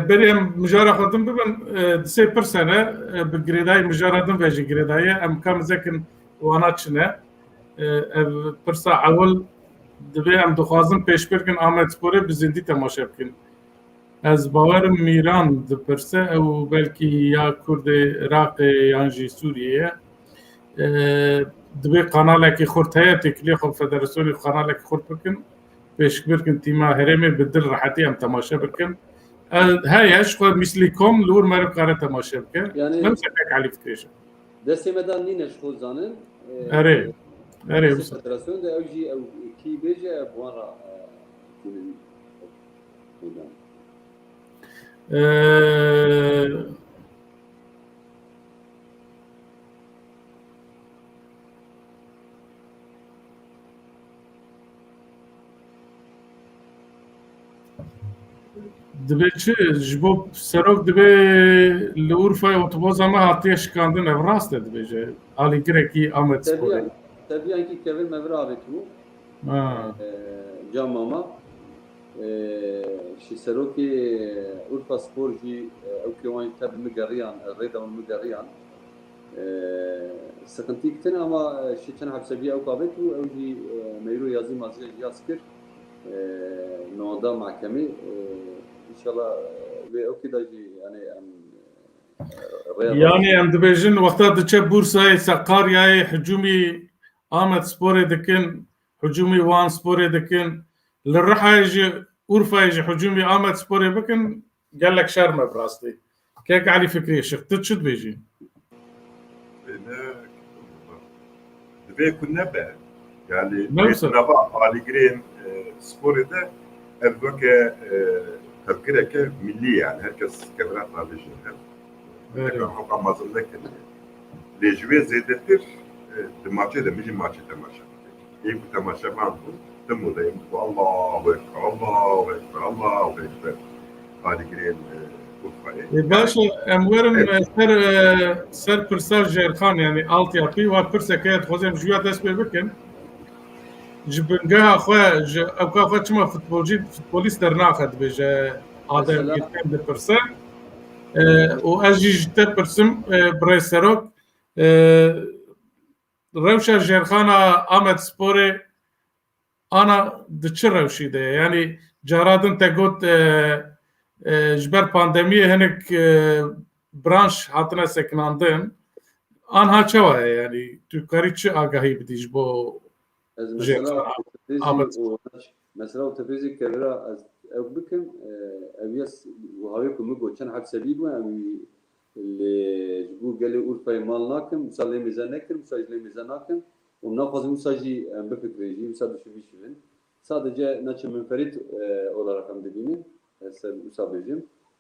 berê em mijara xwe din bibin, e, di sê pirs hene, e, bi girêdayî mijara din ve jî girêdayî ye. Em ka mizekin wana çi ne? E, ev pirsa ewil divê em dixwazin pêşbirkin Amedsporê bi zindî temaşe bikin. Ez bawerim Mîran dipirse, ew belkî ya Kurdê Iraqê yan jî Sûriyê ye. E, divê kanalekî xurt heye, têkiliyê xwe bi federasyonê xwe kanalekî xurt bikin, pêşkêş bikin tîma herêmê bi dil rehetî em temaşe bikin. E, heye, ji xwe mîslî kom li wir meriv kare temaşe bike. Yani, ne wisa kek Elî fikirê ji. Destê me de nîne ji xwe zanin. E, Erê, erê, destê wisa. Federasyon de ew jî ew kî bêje, bi wan re, e, tînin. E, Dibe çi? Ji bo serok dibe li Urfayê otoboza me hatiye şikandin, ev rast e dibêje. Alîgirekî Amedsporê. Tebiyan, tebiyan ki kevin me vir avêt bû. Ha. E, Can Mama. E, şi serokê Urfa Spor jî, e, ew kê wan jî te bi min geriyan, e, rê de min geriyan. E, Sıkıntı kitin ama, e, şi çend hepse bî ew kabet û ew jî, e, meyro yazî mazî yaz kir. E, Nonda mahkemê, e, inşallah, e, wê ew kê de jî, yani, em, e, rê Yani, em dibêjin, wexta diçe Bursayê, Sakaryayê, hicûmî Amed Sporê dikin, hicûmî Wan Sporê dikin, li Rihayê jî, Urfayê jî hicûmî Amed Sporê bikin, gelek şerm e bi rastî. Kek Elî Fikrî Işık, tu çi dibêjî? Bêne, divê ku nebe. Yani, Ne wisa? Nava alîgirên, e, sporê de ev weke, e, tevkireke millî, yani, herkes kevra tavêjin hev. Evet. Tekrar hoka mazin nekiriye. Lê ji wê zêdetir, e, di maçê de, min jî maçê temaşe kir. Ê ku temaşevan bû, tim û deyim ku Allahu Ekber, Allahu Ekber, Allahu Ekber. Alîgirên, e, Urfayê. E, baş e, em werin, Evet. e, ser, e, ser pirsa Jêrxan, yani altyapı, wa pirseke dixwazim ji ya dest pê bikin. Ji bingeha xwe, ji ewka xwe çima futbolcî, futbolîst dernaxe dibêje Adem Mesela? Gülten dipirse. E, û ez jî ji te pirsim, e, birêz serok, e, rewşa Jêrxana Amed Sporê ana di çi rewşî de ye? Yani cara din te got, e, e, ji ber pandemiyê hinek, e, branş hatine sekinandin. Anha çawa ye? Yani tu karî çi agahî bidî ji bo Ez Jêrxana mesela Amed? Û mesela û tefêzî kevira ez ew bikim, e, ev ya s-, û havê ku min got çend hepse bî bû, em wî Lê ji bo gelê Urfayê mal nakim, wisa lê mêze nekim, wisa ji lê mêze nakim û naxwazim wisa jî em bifikirin jî, wisa dişibî şivin. Sadece naçe minferît, e, olarak em dibînin, e, ser wisa bêjim.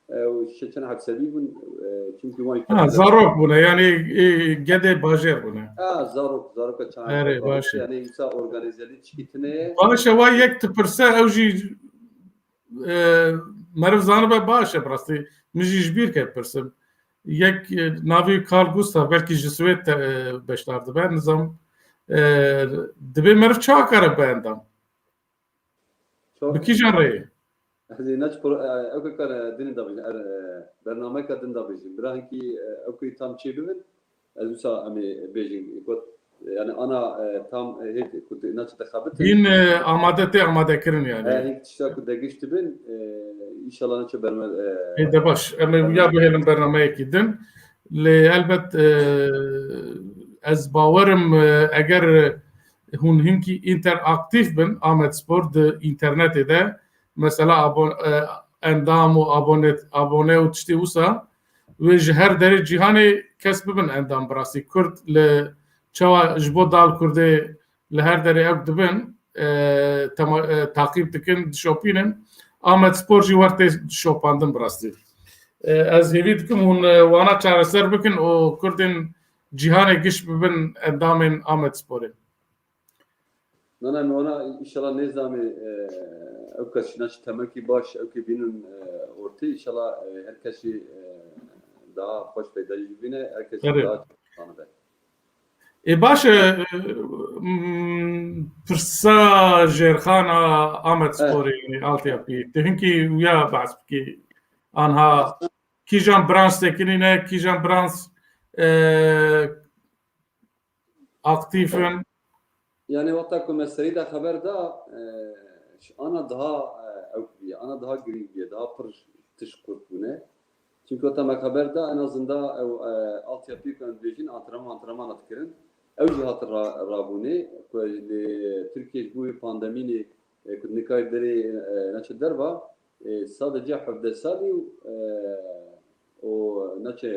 E, û şe çend hepsedî bûn, e, çimkî wan Ha, zarok bûne, yani, e, gedê bajêr bûne. Ha, zarok, zaroka çend Erê, hepsedî, baş e. Yani wisa organizeli çikîtine. Baş e, wa yek tu pirse, ew jî e, meriv zanibe baş e, bi rastî. Min jî ji bîr ket pirsim. Yek, e, navî Carl Gustav, belkî ji Swêd te, e, beşdar dibe, nizam, e, dibê meriv çawa kare bibe endam? Çawa? Bi kîjan rêyê? Ez ê neç pro-, e, ew kar, e, din da bêjin, er, e, bernameyeka din da bêjin. Bira hinkî, e, ew kê tam çê bibin, Ez wisa em ê bêjin, got, yani ana, e, tam, e, hêt ku te, naçe te xebitin. Hîn, e, amade tê amadekirin yani. E, hîn tişta ku degiş dibin, e, înşallah naçe berme, e, Ê de baş. Em ê ya bihêlin bernameyekî din. Lê elbet, e, ez bawerim, e, eger hûn hinkî interaktif bin, Amed Spor di înternetê de, mesela abon-, e, endam û abone, abone û tiştê wisa, wê ji her derê cîhanê kes bibin endam. Bi rastî Kurd li çawa ji bo dal Kurdê li her derê ew dibin, e, tema-, e, taqîb dikin, dişopînin. Amed Spor jî wer tê şopandin bi rastî. E, ez hêvî dikim hûn, e, wana çareser bikin û Kurdên cîhanê giş bibin endamên Amed Sporê. Nana, me wana înşallah nêzdamê, e, ew kes şina çi temekî baş, ew kê bînin, e, ortê, înşallah, e, her kesî, e, daha xweş peyda jî bîne, her kesî Erê. daha zanibe. Ê baş e, m, pirsa Jêrxana Amed Eh. Sporê, yani altyapı. Te hinkî wiya behs bikî. Anha kîjan branş sekinîne, kîjan branş, e, aktif in. Yani wexta ku me serî de xeber da, e, ş-, ana daha, e, ew bûye, ana daha girîng bûye, daha pir tişt kurt bûne. Çünkü wexta me xeber da, en azından ew, e, altyapı ku em dibêjin, antrenman, antrenman dikirin. Ew jî hat ra-, rabûnê ku li Tirkiye ji bo wê pandemînê, e, ku nikarî derê, e, neçe derva, e, sadece hevdeh salî û, e, û neçe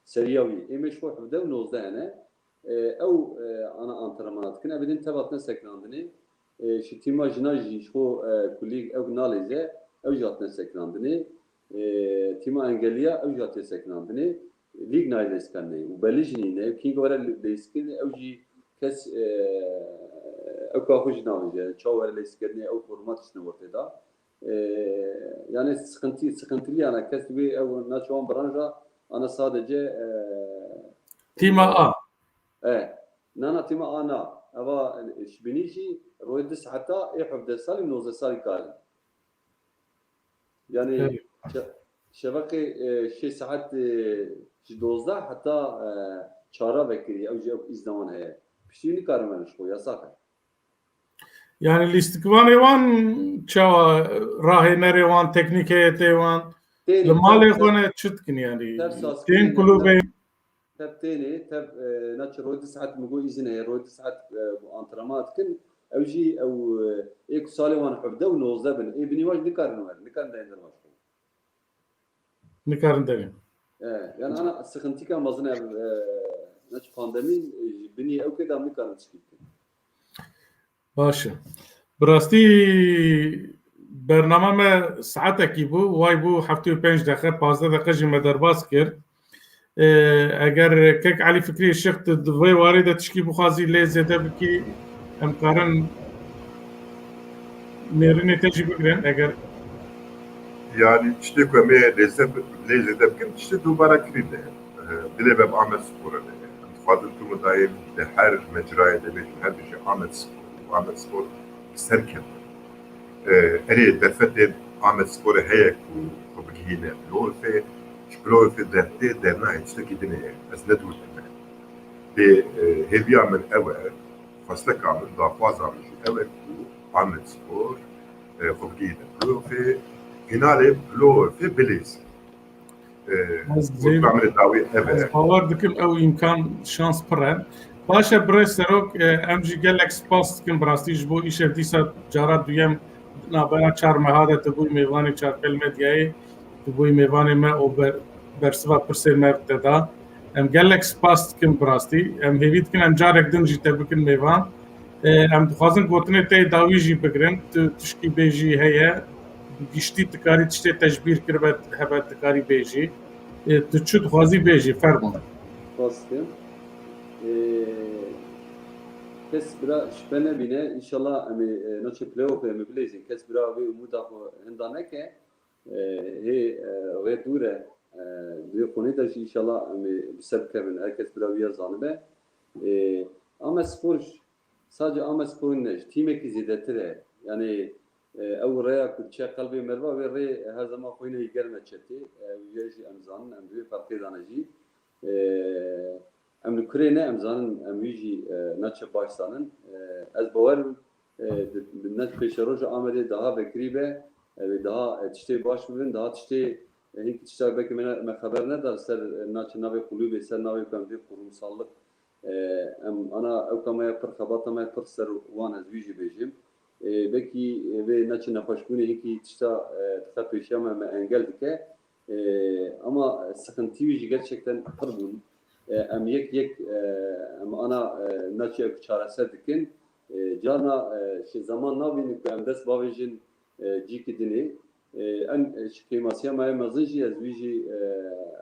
seriya wî. Ê me ji xwe hevdeh û nozdeh hene. E, ew, e, ana antrenmana dikin. Ev ê din tev hatine sekinandinê. E, ji tîma jinan jî ji xwe, e, ku lîg ew nalêze, ew jî hatine sekinandinê. E, tîma engeliya ew jî hatiye sekinandinê. Lîg nayê lêzkirinê û belê jî nîne. Kî were lêzkirinê ew jî kes, e, ew ka xwe jî navêje. Çawa were lêzkirinê ew format tiştine wertê da. E, yani sıkıntı, sıkıntılı yani kes wê ew naçe wan branşa ana sadece, e, Tîma A. E, nana tîma A na. Eva, e, ji binî jî royê du saeta ê hevdeh salî, nozdeh salî karin. Yani Evet. şe-, şevaqê, e, şeş saet, e, ji dozdeh heta, e, çara vekirî, ew jî ew îzna wan heye. Piştî nikarin werin ji xwe, yasak e. Yani lîstikvanê wan çawa, rahênerê wan, teknîk heyetê wan, Tênê, li malê tênê, xwe ne çi dikin yani? Tev sazkirinê, Tên kulûbê. Tev tênê, tev, e, naçe royê du saet min got îzin heye, royê du saet, e, antrenman dikin. Ew jî ew, e, ê ku salê wan hevdeh û nozdeh bin. Ê binî wan jî nikarin werin, nikarin dayên derva ji xwe. Nikarin derê. E, yani ana sıkıntıka mezin ev, e, naçe pandemî, e, ji binî ew kê de nikarin tişkî bikin. Baş e. Bi rastî bernama me saetekî bû, way bû heftê û pênc deqe, pazdeh deqe jî me derbas kir. Ee, eger kek Elî Fikrî Şix tu di vê warê de tişkî bixwazî lê zêde bikî, em karin nêrînê te jî bigirin, eger Yani tiştê ku em ê lê zê-, lê zêde bikin, tiştê dubara kirî ne. Ee, dilê me bi Amed Spor e. Em dixwazin tu mudayê li her mecrayê de bêjin, her dijî Amed Spor. Amed Spor bi ser kevin. Ee, erê derfetê Amed Sporê heye ku xwe bigihîne Plofê, ji Plofê dertê dernayê tiştekî dinê ye. Ez ne dûr dime. Lê, e, hêviya min ew e, xwesteka min, daxwaza min jî ew e ku Amed Spor, e, xwe bigihîne Plofê, fînalê Plofê bilêze. E, Ez û zêr-, kamilê dawî ev e. Ez bawer dikim ew îmkan, şans pir e. Baş e birêz Serok, e, em jî gelek spas dikin bi rastî ji bo îşev dîsa cara duyem navbera çar meha de tu bûyî mêvanê Çarpêl Medyayê, tu bûyî mêvanê me û ber-, bersiva pirsê me te da. Em gelek spas dikin bi rastî. Em hêvî dikin em carek din jî te bikin mêvan. E, em dixwazin gotinê te yê dawî jî bigirin. Tu tişkî bêjî heye. Bi giştî dikarî tiştê te ji bîr kiribe hebe dikarî bêjî. E, tu çi dixwazî bêjî, fermo. Spas dikim. E, kes bira şüphe nebîne. Înşallah em ê, e, naçe playoffê em ê bilêzin. Kes bira vê umuda xwe hinda neke. E, hê, e, rê dûr e. E, di vê xonê de jî înşallah em ê bi ser bikevin. Her kes bira wî ya zanibe. E, Amed Spor Sadece Amed Spor'un ne, ji tîmekî zêdetir e. Yani, e, ew rêya ku diçe qelbê meriva, wê rê her zaman xwîna yî germ e çetê. E, wî jî em zanin, em di wê ferqê de ne jî. E, em li kurê ne, em zanin, em wî jî, e, naçe baş zanin. E, ez bawer im, e, di, di ne pêşeroja Amedê daha vekirî be, e, wê daha, e, tiştê baş bibin, daha tiştê, e, hinkî tişta belkî me ne, me xeber neda li ser, e, naçe navê kulûbê, ser navê ku em dê kurumsallik, E, em ana ew ka me ya pir, xebata me ya pir ser wan ez wî jî bêjim. E, belkî, e, vê neçe nexweşbûnê hinkî tişta, e, dixe pêşiya me, me engel dike. E, ama sıkıntı wî jî gerçekten pir bûn. E, em yek yek, e, em ana, e, naçe ev çareser dikin. E, carna, e, şi zaman nabînin ku em dest bavêjin, e, cîkî dinê. E, en, e, ji kêmasiya me ya mezin jî ez wî jî, e,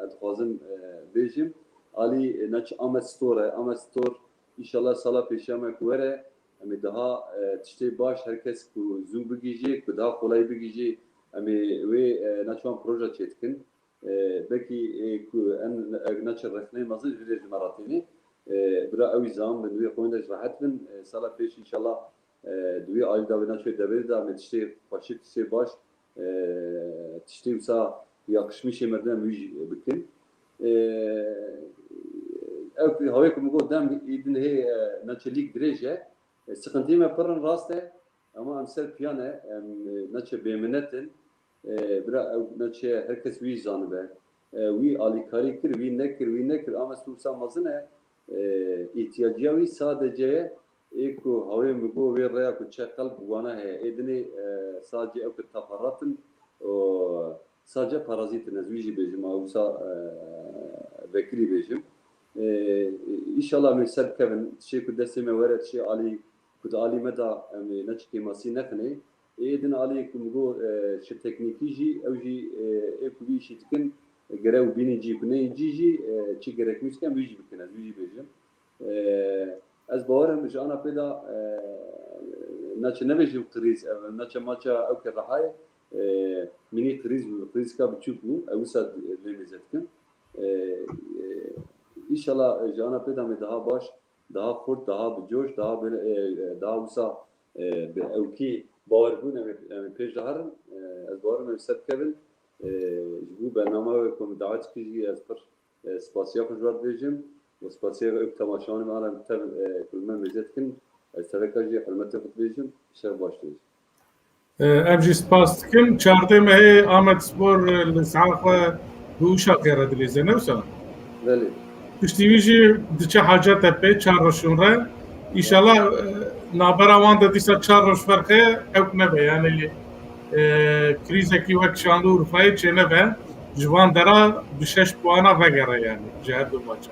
ez dixwazim, e, bêjim. Alî, e, naçe Amed Store, Amed Store, înşallah sala pêşiya me ku were, em ê daha, e, tiştê baş, her kes ku zû bigihîjê, ku daha kolay bigihîjê, em ê wê, e, naçe wan proje çêdikin. E, belkî, e, ku en, e, naçe rexneyê mezin ji vê jî me re têne. E, bira ew jî zanibin, wê xwên de jî rehet bin. E, sala pêş înşallah, e, di wê alî de wê naçe deverê de em ê tiştê xweşik, tiştê baş, e, tiştê wisa yakışmışê merdimê em wî jî bikin. E, ew hawê ku min got dem îdin hê, e, naçe lîg dirêj e. E, sıkıntıyê me pir in rast e. Ama em ser piyan e, em, e, naçe bêminet in. E, bira ew naçe her kes wî zanibe. E, wî alîkarî kir, wî nekir, wî nekir. Ama wisa mezin e. E, îhtiyaciya wî sadece ê ku hawê min got wê rêya ku çe qelb wana heye. Ê dinê, e, sadece ew ku teferrat in û sadece parazît in, ez wî jî bêjim, a wisa, e, vekirî bêjim. E, îşallah em ê ser bikevin, tiştê ku destê me were, tiştê alî ku di alî me de em ê neçe kêmasî nexinê. Ê din alî ku min got, e, ji teknîkî jî, ew jî, e, ê ku vî îşî dikin, gere ew bînin cî ku neyên cî jî, e, çi gerek wî dikin, wî jî bikin, ez wî jî bêjim. E, ez bawer im ji ana pê de, e, neçe nebêjim krîz, ev neçe maça ew ke rehayê, e, mînî krîz bû, krîzka biçûk bû, ew wisa lê mêze dikin. E, e, îşallah ji ana pê de em ê daha baş, daha xurt, daha bi coş, daha böyle, e, e, daha wisa, e, bi ewkî bawerbûn em ê, em ê pêş de herin. E, ez bawer im em ê ser bikevin. E, ji bo bername wê ku min davet kir jî ez pir, e, spasiya xwe ji we re dibêjim û spasiya wê ku temaşevanê me an tev, e, ku li me mêze dikin. Ez teveka jî hurmetê xwe dibêjim, şev baş dibêjim. E, em jî spas dikin. Çardê mehê Amed Spor, e, li saet xwe bi Uşakê re dilîze, ne wisa? Belê. Piştî wî jî diçe hacete pê çar roj hûn re. Înşallah, e, navbera wan de dîsa çar roj ferq heye, ewk nebe. Yani, e, krîzekî wek Şanlıurfayê çênebe. Ji van dera bi şeş puana vegere yani ji her du maça.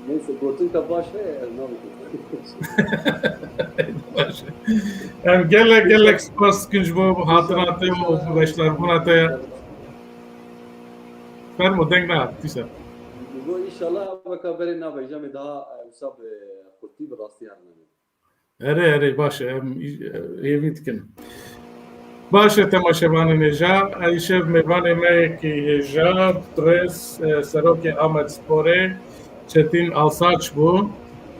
Neyse, gotinka baş heye, ez nabikim. Baş. Em gelek, gelek spas dikin ji bo hatina te û beşdarbûna te. Fermo, deng nehat, dîsa. Bo înşallah weka berê nabe, jamê daha, e, wisa bi xurtî, bi rastî herin. Erê, erê, baş e, em, e, hêvî dikin. Baş e, temaşevanên hêja, îşev mêvanê me yekî hêja, bi rêz, e, serokê Amed Sporê, Çetîn Alsaç bû.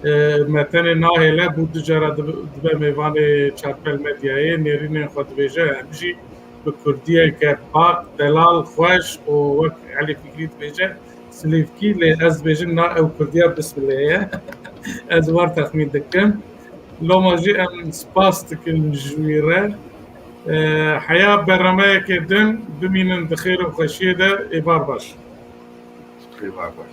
E, me tenê nahêle, bû du cara dibe, dibe mêvanê Çarpel Medyayê, nêrînên xwe dibêje, em jî bi kurdiyeke pak, delal, xweş û wek Elî Fikrî dibêje, Silîvkî, lê ez dibêjim na ew kurdiya Bismilê ye. Ez wer texmîn dikim. Loma jî em spas dikin ji wî re. E, heya bernameyekê din bimînin di xêr û xweşiyê de, êvar baş. Êvar baş.